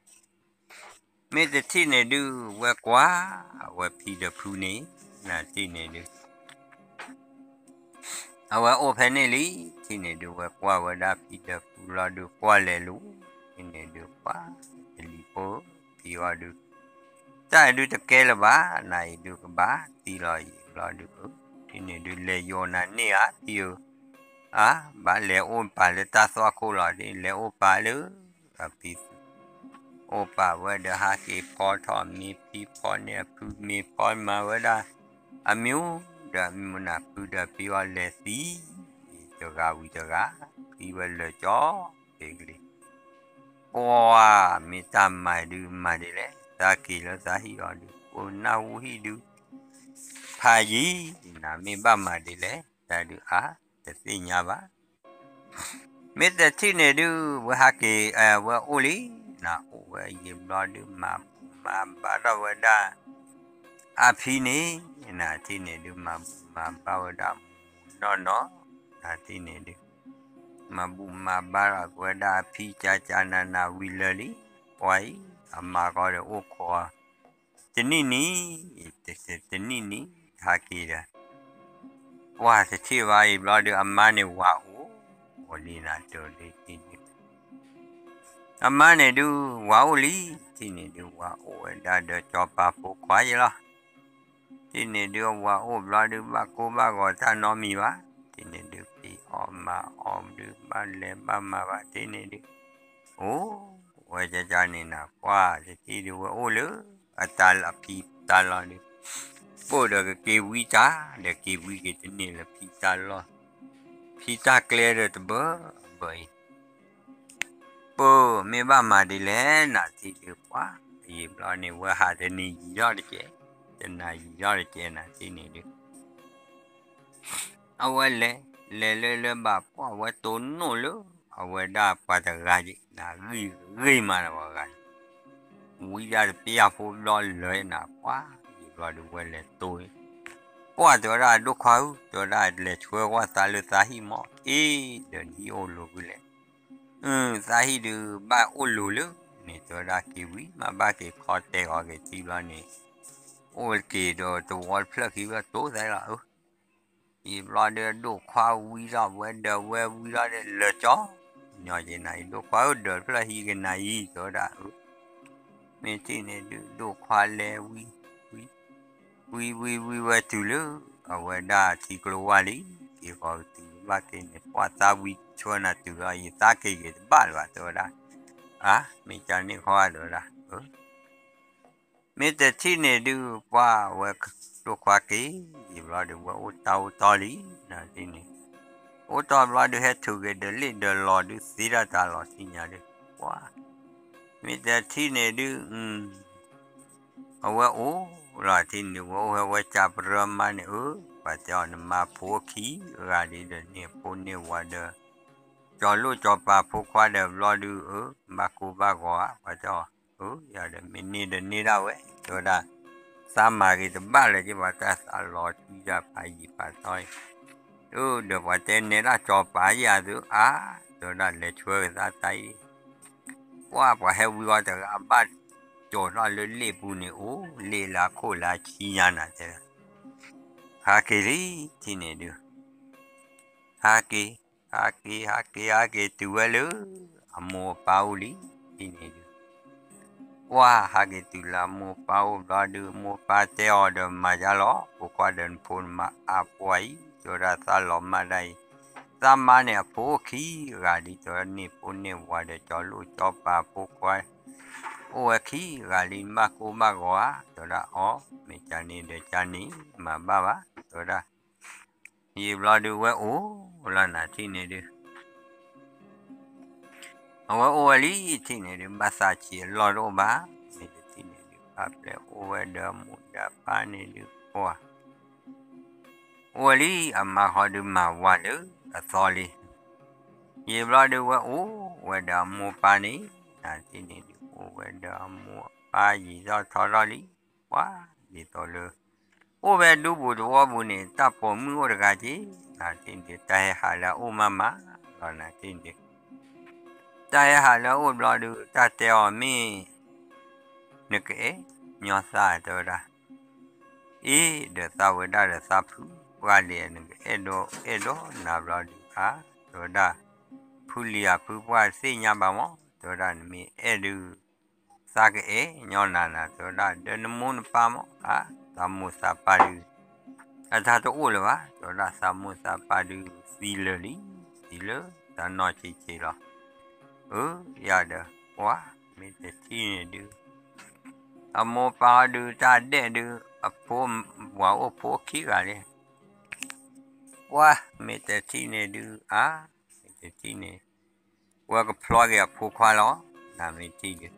မ့ၢ်တထံၣ်န့ၣ်ဒုး ဝဲကွၢ် အဝဲဖံဒီးဖုန့ၣ် နၤထံၣ်န့ၣ်ဒုး အဝဲအိၣ်ဖဲန့ၣ်လံ, ထံၣ်န့ၣ်ဒုး ဝဲကွၢ်ဝဲဒၣ်ဖံဒီးဖုလီၤဒုး ကွၢ်လဲၤလိၤ, ထံၣ်န့ၣ်ဒုး ပှၤ ယလံၤဖိ ဖံအီၤဒုး တၢ်အံၤဒုးတကဲလၢၤဘၣ်, နၤအံၤဒုးကဘၣ်သံလီၤယံၤဘျီဒုး, ထံၣ်န့ၣ်ဒုး လဲၤယိးနၤန့ၢ်ဧါ ဖံဧၢ, အါ ဘၣ်လဲၤအိၣ်ပာ်လၢတၢ်သွၣ်ခိၣ်လီၤ, လဲၤအိၣ်ပာ်လၢ အဖံ အိၣ်ပာ်ဝဲဒီးဟးက့ၤဖီထီၣ်မ့ၢ်ဖံဖီန့ၣ် အဖုမ့ၢ်ဖီမၤဝဲဒၣ် အမံၤဒီးအမံၤနၤ ဖုဒီးဖံအီၤလဲၤသံ တဂၤဝံၤတဂၤ သံဝဲလၢာ်ကၠီ က့ၤကလံၤ ပှၤမ့ၢ်တၢ်မၤဒုးမၤဒ်လဲၣ်, သးက့ၤလၢသးဟံၣ်အီၤဒုး ပနၢ်ဟူဟံၣ်ဒုး ဖးယံၤ နၤမ့ၢ်ဘၣ်မၤဒ်လဲၣ်, တၢ်ဒုးအါ တသ့ၣ်ညါဘၣ် မ့ၢ်တထံၣ်န့ၣ်ဒုး ဝဲဟးက့ၤ ဝဲအိၣ်လံ, နအိၣ်ဝဲယံာ်ဘျီဒုး မၤဘူၣ်မၤဘါထီၣ်ဝဲဒၣ် အဖံန့ၣ်, နထံၣ်န့ၣ်ဒုး မၤဘူၣ်မၤဘါဝဲဒၣ်မူနီၢ်နီၢ်, နထံၣ်န့ၣ်ဒုး မၤဘူၣ်မၤဘါထီၣ်က့ၤဝဲဒၣ်အဖံ ကကနနဝံၤလၢာ်လံ, ပှၤအံၤ အမါကီဒီးအိၣ်ခိး တနံၣ်နံၤ တနံၣ်နံၤ ဟးက့ၤဒီး ပှၤတထံၣ်ဘၣ်အံၤဘျီဒုး အမါန့ၣ်ဝၤအိၣ် အိၣ်လံနၤ တလၢတံၢ်န့ၣ် အမါန့ၣ်ဒုး ဝၤအိၣ်လံ, ထံၣ်န့ၣ်ဒုး ဝၤအိၣ်ဝဲဒၣ်ဒီးစီၤပၤဖိခွါယဲလီၤ. ထံၣ်န့ၣ်ဒုး ဝၤအိၣ်ဘျီဒုး ဘၣ်ကိၢ်ဘၣ်ဂီၤတၢ်နီတမံၤဘၣ်, ထံၣ်န့ၣ်ဒုး ဖံးအီၣ်မၤအီၣ်ဒုး ဘၣ်လဲၤဘၣ်မၤဘၣ် ထံၣ်န့ၣ်ဒုး အိၣ်ဝဲကကန့ၣ်နၤ ပှၤတထံၣ်ဒုး ဝဲအိၣ်လၢ အတၢ်လၢအဖံတၢ်လီၢ်ဒုး ပိၢ်ဒီးကက့ၤဝံတၢ် ဒီးက့ၤဝံက့ၤတန့ၢ်လၢဖံတၢ်လီၢ် ဖံတၢ်ကျဲဒီးတဘၢဘၢအံၤ ပၢ်မ့ၢ်ဘၣ်မၤဒ်လဲၣ် နထံၣ်ဒုးပှၤ ယံာ်ဘျီန့ၣ် ဝဲဟးတနံၤယံာ်ထီၣ်တကဲး တနၤယံာ်ထီၣ်တကဲး နထံၣ်န့ၣ်ဒုး အဝဲလဲၤ လဲၤလၢလၢဘၣ်ပှၢ်ဝဲတိၢ်နီၣ်လၢ အဝဲဒၣ်ပှၤတဂၤယံၤ နဂံၢ်ဂ့ၤမးတဂၤဂၤန့ၣ် ဝံဒၣ်တပျၢ်ဖိဘျီလၢနၤ ပှၤယံာ်ဘျီဒုးဝဲလဲၤတိၢ် ပှၢ်တဲဝဲဒၣ်ဒိၣ်ခွါဧၢ တဲဝဲဒၣ်လဲၤဆှၢကွၢ်သးလၢသးဟံၣ်မီၢ် အ့ ဒီးနဟံၣ်အိၣ်လိၤဝံၤလဲၣ် အၢ သးဟံၣ်ဒုးဘၣ်အိၣ်လိၤလၢ န့ၣ်တဲဝဲဒၣ်က့ၤဝံၤ မ့ၢ်ဘၣ်က့ၤခီတဲာ်ဂီၤက့ၤထံဘျီန့ၣ် အိၣ်က့ၤဒီးတဝီတဖျၢၣ်ခံဘျီတိၢ်သးလီၤဧၢ ယံာ်ဘျီဒုးဒိၣ်ခွါဝံထီၣ်ဝဲဒီးဝဲဝံထီၣ်ဒီးလၢာ်ကၠီ ညီက့ၤနၤအံၤ ဒိၣ်ခွါဧၢ ဒီးတဖျၢၣ်ဟံးက့ၤနၤအံၤ တဲဝဲဒၣ်ဧၢ မ့ၢ်ထံၣ်န့ၣ်ဒုး ဒိၣ်ခွါလဲၤဝံဝံ ဝံဝံဝံဝဲတုၤလၢ အဝဲဒၣ်ထံကျိဝါလံ, က့ၤဃီၤကတုၤဘၣ်က့ၤန့ၣ် ပှၤသးဝံဆှၢနၤတုၤလီၤ ယသးက့ၤက့ၤတဘၣ်လၢၤဘၣ် တဲဝဲဒၣ်, အါ မ့ၢ်ကန့ၣ်ခီတဲဝဲဒၣ် မ့ၢ်တထံၣ်န့ၣ်ဒုး ပှၤဝဲဒိၣ်ခွါက့ၤ ယံာ်ဘျီဒုး ဝဲအိၣ်တၢ်အိၣ်တီလံ နၤတထံၣ်န့ၣ်, အိၣ်တီဘျီဒုး ဟဲထုးက့ၤဒီးလ့ၣ်ဒီးလီၤဒုး သ့တၢ်တၢ်လီၤထံၣ်ညါဒုး, ပှၤ မ့ၢ်တထံၣ်န့ၣ်ဒုး အဝဲအိၣ်လီၤထံၣ်န့ၣ် ဝဲအိၣ်ဟဲဝဲကၢ်ပရၢမါန့ၣ် အၢ ပှၤတဲအီၤန့ၣ် မါဖိခံဂၤဒ်ဒီးန့ၢ်ဖိန့ၢ်ဝၤဒီး ကၠီၤလိၣ်ကၠီၤပၤဖိခွါဒီးဘျီဒုး အၢ ဘၣ်ကိၢ်ဘၣ်ဂီၤဧါ ပှၤတဲအီၤ, အၢ ယၤဒီးမ့ၢ်န့ၢ်ဒီးန့ၢ်ဒၣ်ဝဲ တဲဝဲဒၣ်, သးမၤက့ၤတဘၣ်လၢၤက့ၤ ပှၤတၢ်သးလီၤထံယၤဖးယံၤဖးထီအံၤ, အၢ ဒီးပှၤတဲနဲဒၣ်ကၠီၤပၤယၤသုအါ, တဲဝဲဒၣ်လဲၤဆှၢက့ၤသးတၢ်အံၤ ပှၤပှၤဟဲဝံအီၤတဂၤဘၣ် ကၠီၤထီၣ်လၢလ့ၣ်ပူၤန့ၣ် အိၣ်လ့ၣ်လၢအခိၣ်လၢအဆံညါနၤတဲ, ဟးက့ၤလံ ထံၣ်န့ၣ်ဒုး, ဟးက့ၤ, ဟးက့ၤ ဟးက့ၤ ဟးက့ၤတုၤဝဲလၢ အမိၢ်အပၢ်အိၣ်လံ ထံၣ်န့ၣ်ဒုး ပှၤဟးက့ၤတုၤလၢအမိၢ်အပၢ်အိၣ်ဘျီဒုး မိၢ်ပၢ်တဲအီၤဒီးမၤယါလီၤ ဖိခွါဒီးနဖိနမါအါပှၤအံၤ တဲဝဲဒၣ်သးလီၤမၢ်ဒၣ်အံၤ, သးမါန့ၣ်အဖိအိၣ်ခံဂၤလံ တဲဝဲန့ၢ်ဖိန့ၢ်ဝၤဒီးကၠီၤလိၣ်ကၠီၤပၤဖိခွါ အိၣ်ဝဲခံဂၤလံ ဘၣ်ကိၢ်ဘၣ်ဂီၤဧါ တဲဝဲဒၣ်အီၤ မ့ၢ်ကန့ၣ်ဒီးကန့ၣ် မၤဘၣ်ဘၣ် တဲဝဲဒၣ်, ယံာ်ဘျီဒုးဝဲအိၣ်လီၤနၤထံၣ်န့ၣ်ဒုး အဝဲအိၣ်ဝဲလံထံၣ်န့ၣ်ဒုး ဘၣ်သးဆံးအလီၢ်တအိၣ်ဘၣ်, မ့ၢ်တထံၣ်န့ၣ်ဒုး ဖးဖျဲးအိၣ်ဝဲဒီးအမိၢ်ဒီးအပၢ်န့ၣ်ဒုး ပှၤ အိၣ်ဝဲလံ အမါဃီဒုးမၤဝၤလၢအသီလံ, ယံာ်ဘျီဒုးဝဲအိၣ်ဝဲဒီးအမိၢ်ပၢ်န့ၣ် နၤထံၣ်န့ၣ်ဒုး အိၣ်ဝဲဒီးအမိၢ်အပၢ်ယံာ်ထီၣ်ထီထီၣ်လံ, ပှၤဒ်သိးလၢ အိၣ်ဝဲဒူပူၤသဝီပူၤန့ၣ် တၢ်ပိာ်မုၣ်အိၣ်တဂၤက့ၤ, နၤထံၣ်န့ၣ်ဒုး တၢ်ဟဲဟးလၢအအိၣ်မးမးလီၤ နၤထံၣ်န့ၣ်ဒုး တၢ်ဟဲဟးလၢအအိၣ်ဘျီဒုး တၢ်တဲအီၤမ့ၢ် နကအဲၣ်ညီသးတဲဝဲဒၣ်, အ့ ဒီးသးဝဲဒၣ်ဒီးသးဖုပှၢ်လံ နကအဲၣ်ဒိးအဲၣ်ဒိးနၤဘျီဒုး အါ တဲဝဲဒၣ်, ဖုလံၤဧၢ ဖုပှၢ်သ့ၣ်ညါဘၣ်မး တဲဝဲဒၣ် နမ့ၢ်အဲၣ်ဒုး သးကအဲၣ်ညီနၤနၤ တဲဝဲဒၣ် ဒီးနမိၢ်နပၢ်မး အါ သးမိၢ်သးပၢ်ဒုး အတၢ်တအိၣ်လၢၤဘၣ် တဲဝဲဒၣ် သးမိၢ်သးပၢ်ဒုးသံလၢာ်လံ သံလၢတၢ်နီၢ်ဆံးဆံးလီၤ, အၢ ယၤဒီး ပှၤ မ့ၢ်တထံၣ်န့ၣ်ဒုး အမိၢ်ပၢ်ဟီဒုး တၢ်ဒဲၣ်ဒုး အဖိ ပှၤအိၣ်ဖိခံဂၤလံ, ပှၤမ့ၢ်တထံၣ်န့ၣ်ဒုး အါ မ့ၢ်တထံၣ်န့ၣ် ဝဲကဖျီက့ၤအဖိခွါလီၤ, နမ့ၢ်ထံၣ်ဒုး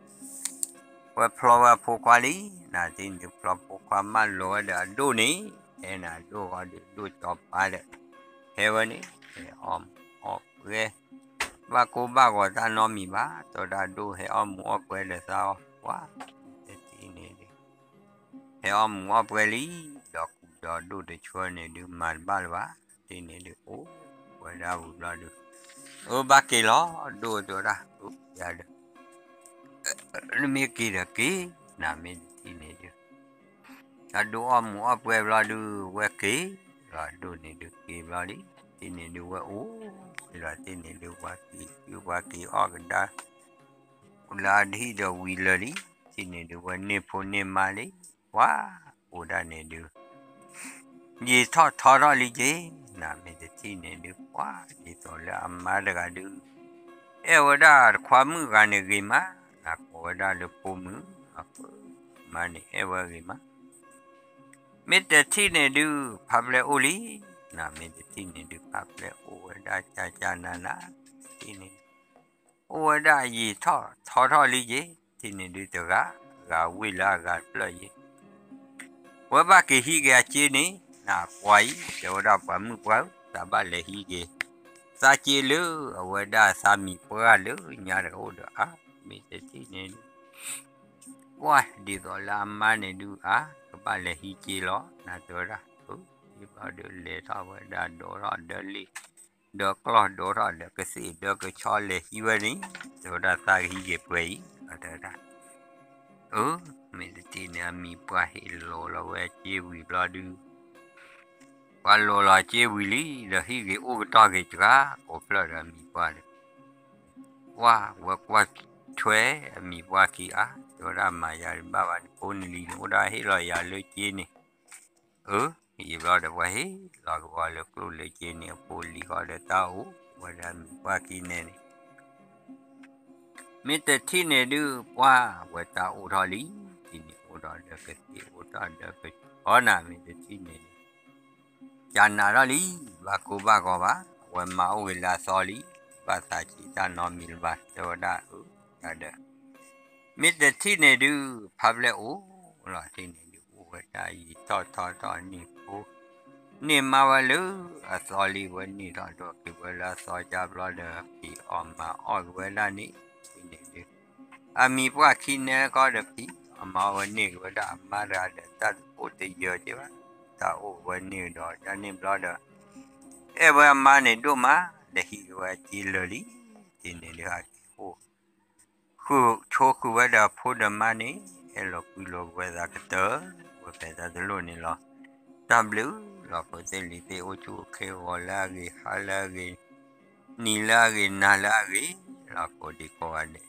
ဝဲဖျီဝဲအဖိခွါလံ, နထံၣ်န့ၣ်ဒုး ဖျီဖိခွါမၢလီၤဝဲဒီးအဒိၣ်န့ၣ်, ဟဲန့ၣ်အဒိၣ်ဃီဒုး ဒိၣ်ကၠီၤပၤဒီး ဟဲဝဲန့ၣ် ဟဲအီၣ်မူၤအီၣ်ပှဲၤ, ဘၣ်ကိၢ်ဘၣ်ဂီၤတၢ်နီတမံၤဘၣ်, တဲဝဲဒၣ်အဒိၣ်ဟဲအီၣ်မူၤအီၣ်ပှဲၤဒီးသးအီၤ, ပှၤ တထံၣ်န့ၣ်ဒုး ဟဲအီၣ်မူၤအီၣ်ပှဲၤလံ, ဒီးကူဒီးဒိၣ်တဆှၢန့ၣ်ဒုး မၤတဘၣ်လၢၤဘၣ်, တထံၣ်န့ၣ်ဒုးအိၣ်ဝဲဒၣ်ဝံၤဘျီဒုး, အၢ ဘၣ်က့ၤလီၤ, ဒိၣ်တဲဝဲဒၣ်, ယၤဒီး နမ့ၢ်က့ၤဒီးက့ၤ, နမ့ၢ်တထံၣ်န့ၣ်ဒုး အဒိၣ်အီၣ်မူၤအီၣ်ပှဲၤဘျီဒုး ဝဲက့ၤလီၤ, ဒိၣ်န့ၣ်ဒုးက့ၤဘျီလံ, တထံၣ်န့ၣ်ဒုးဝဲအိၣ်လီၤ, တထံၣ်န့ၣ်ဒုးပှၤက့ၤဆူပှၤက့ၤအီၣ်ကဒါ လၢအဒဟံၣ်ဒီးဝံၤလၢာ်လံ, တထံၣ်န့ၣ်ဒုးဝဲန့ၢ်ဖိန့ၢ်မါလံ, ပှၤ အိၣ်ဒၣ်န့ၣ်ဒုး ယံာ်ထီၣ်ထီထီၣ်လံက့ၤ, နမ့ၢ်တထံၣ်န့ၣ်ဒုး ပှၤ ဒ်သိးလၢအမါတဂၤဒုး အဲၣ်ဝဲဒၣ်တခွါမုၣ်ဂၤန့ၣ်ဂ့ၤမး, နကိးဝဲဒၣ်လၢဖိမုၣ်, အဖိမါန့ၣ်အဲၣ်ဝဲဂ့ၤမး, မ့ၢ်တထံၣ်န့ၣ်ဒုး ဖးဖျဲးအိၣ်လံ, နမ့ၢ်တထံၣ်န့ၣ်ဒုး ဖးဖျဲးအိၣ်ဝဲဒၣ်ကၢ်ကၢ်နးနး, တထံၣ်န့ၣ် အိၣ်ဝဲဒၣ်ယံာ်ထီၣ်ထီထီၣ်လံက့ၤ, တထံၣ်န့ၣ်ဒုးတဂၤ, ဂၤဝ့ၢ်လၢအဂၤတဖျၢၣ်ယ့ၣ် ဝဲဘၣ်က့ၤဟံးက့ၤအစ့န့ၣ်, နပှၤအံၤ တဲဝဲဒၣ်ပှၤမုၣ်ပှၢ်ဧၢ, သးဘၣ်လဲၤဟံးက့ၤ သးစ့လၢအဝဲဒၣ်သးမံၤပှၢ်လၢညါတအိၣ်ဒီးအါ, မ့ၢ်တထံၣ်န့ၣ်ဒုး ပှၤ ဒ်သိးလၢအမါန့ၣ်ဒုးအါ, ကဘၣ်လဲၤဟံးစ့လီၤ, နတဲဝဲဒၣ်, အၢ ယဘၣ်ဒီးလဲၤထီၣ်ဝဲဒၣ်ဒိးထီၣ်ဒီးလ့ၣ် ဒီးကျီၢ်ဒိးထီၣ်ဒီးကသ့ၣ်ဒီးကဆီလဲၤဟံးဝဲန့ၣ်, တဲဝဲဒၣ်သးကဟံးက့ၤပှဲၤအံၤ, အတဲဝဲဒၣ်, အၢ မ့ၢ်တထံၣ်န့ၣ် အမံၤပှၢ်ဟ့ၣ်လီၤလီၤဝဲအစ့ဝံၤဘျီဒုး ပှၤလီၤလီၤအစ့ဝံၤလံ, ဒီးဟံးက့ၤအိၣ်ကတီၢ်က့ၤစှၤကိးဖျၢၣ်ဒီးအမံၤပှၢ်ဒီး, ပှၤ ဝဲကွၢ်ထွဲအမံၤပှၢ်ခံအါ, တဲဝဲဒၣ်မၤယၤတဘၣ်ဘၣ်န့ၣ် ဖိနလံၤန့ၣ် အိၣ်ဒၣ်ဟ့ၣ်လီၤယၤလၢစ့န့ၣ်, အၢ ယံာ်ဘျီဒီးပှၤဟ့ၣ်လီၤက့ၤဝဲလၢကျိၣ်လၢစ့န့ၣ် အဖိလံၤဃီဒီးတၢ်အိၣ်ဝဲဒၣ်မံၤပှၢ်ခံန့ၣ်န့ၣ် မ့ၢ်တထံၣ်န့ၢ်ဒုးပှၢ်ဝဲတၢ်အိၣ်ထီၣ်လံ, ထံၣ်န့ၢ်အိၣ်ထီၣ်ဒီးကသ့အိၣ်ထီၣ်ဒီးကဆီနၤ မ့ၢ်တထံၣ်န့ၢ်န့ၣ် ကနးထီၣ်လံ, ဘၣ်ကိၢ်ဘၣ်ဂီၤဘၣ်, အဝဲမၤအိၣ်ဂ့ၤလၢအသီလံ, ဘၣ်သးဆံးတၢ်နီတမံၤလၢၤဘၣ် တဲဝဲဒၣ်အၢ, တၢ်ဒီး မ့ၢ်တထံၣ်န့ၢ်ဒုး ဖးဖျဲၣ်အိၣ်လီၤ, ထံၣ်န့ၢ်ဒုး အိၣ်ဝဲဒၣ်ယံာ်ထီၣ်ထီထီၣ်န့ၣ်ဖိ, န့ၢ်မါဝဲလၢအသီလံ, ဝဲန့ၢ်ထီၣ်ဒိၣ်က့ၤဝဲလၢအသီကၢ်ဘျီဒီး ဖံးအီၣ်မၤအီၣ်က့ၤဝဲဒၣ်န့ၣ်, ထံၣ်န့ၢ်ဒုး အမံၤပှၢ်ခံနဲဃီဒီး ဖံးအီၣ်မၤအီၣ်ဝဲန့ၢ်က့ၤဝဲဒၣ်အမါတဂၤဒီး တၢ်တအိၣ်တယၢၤက့ၤဘၣ်, တၢ်အိၣ်ဝဲန့ၢ်ကဒီးဒ်န့ၣ်ဘျီဒီး အဲၣ်ဝဲအမါန့ၣ်ဒိၣ်မး, ဒီးဟံးက့ၤဝဲအစ့လၢာ်လံ, ထံၣ်န့ၢ်ဒုး ဟးက့ၤအိၣ် ဃုာ်ဆိဃုာ်ဝဲဒီးအဖိဒီးမါန့ၣ်, အဲၣ်လီၤကွံလိာ်က့ၤဝဲသးကတၢၢ်, ဝဲဖဲတၢ်တလိၣ်န့ၣ်လီၤ. တၢ်ဘျုးလီၤ ဖိသ့ၣ်လံၤသ့ၣ် အိၣ်ဆူၣ်အိၣ်ချ့ ဂီၤလၢအဂ့ၤ ဟါလၢအဂ့ၤ နံၤလၢအဂ့ၤ နၤလၢအဂ့ၤလီၤ ကိးဒံကိးဂၤဒဲး.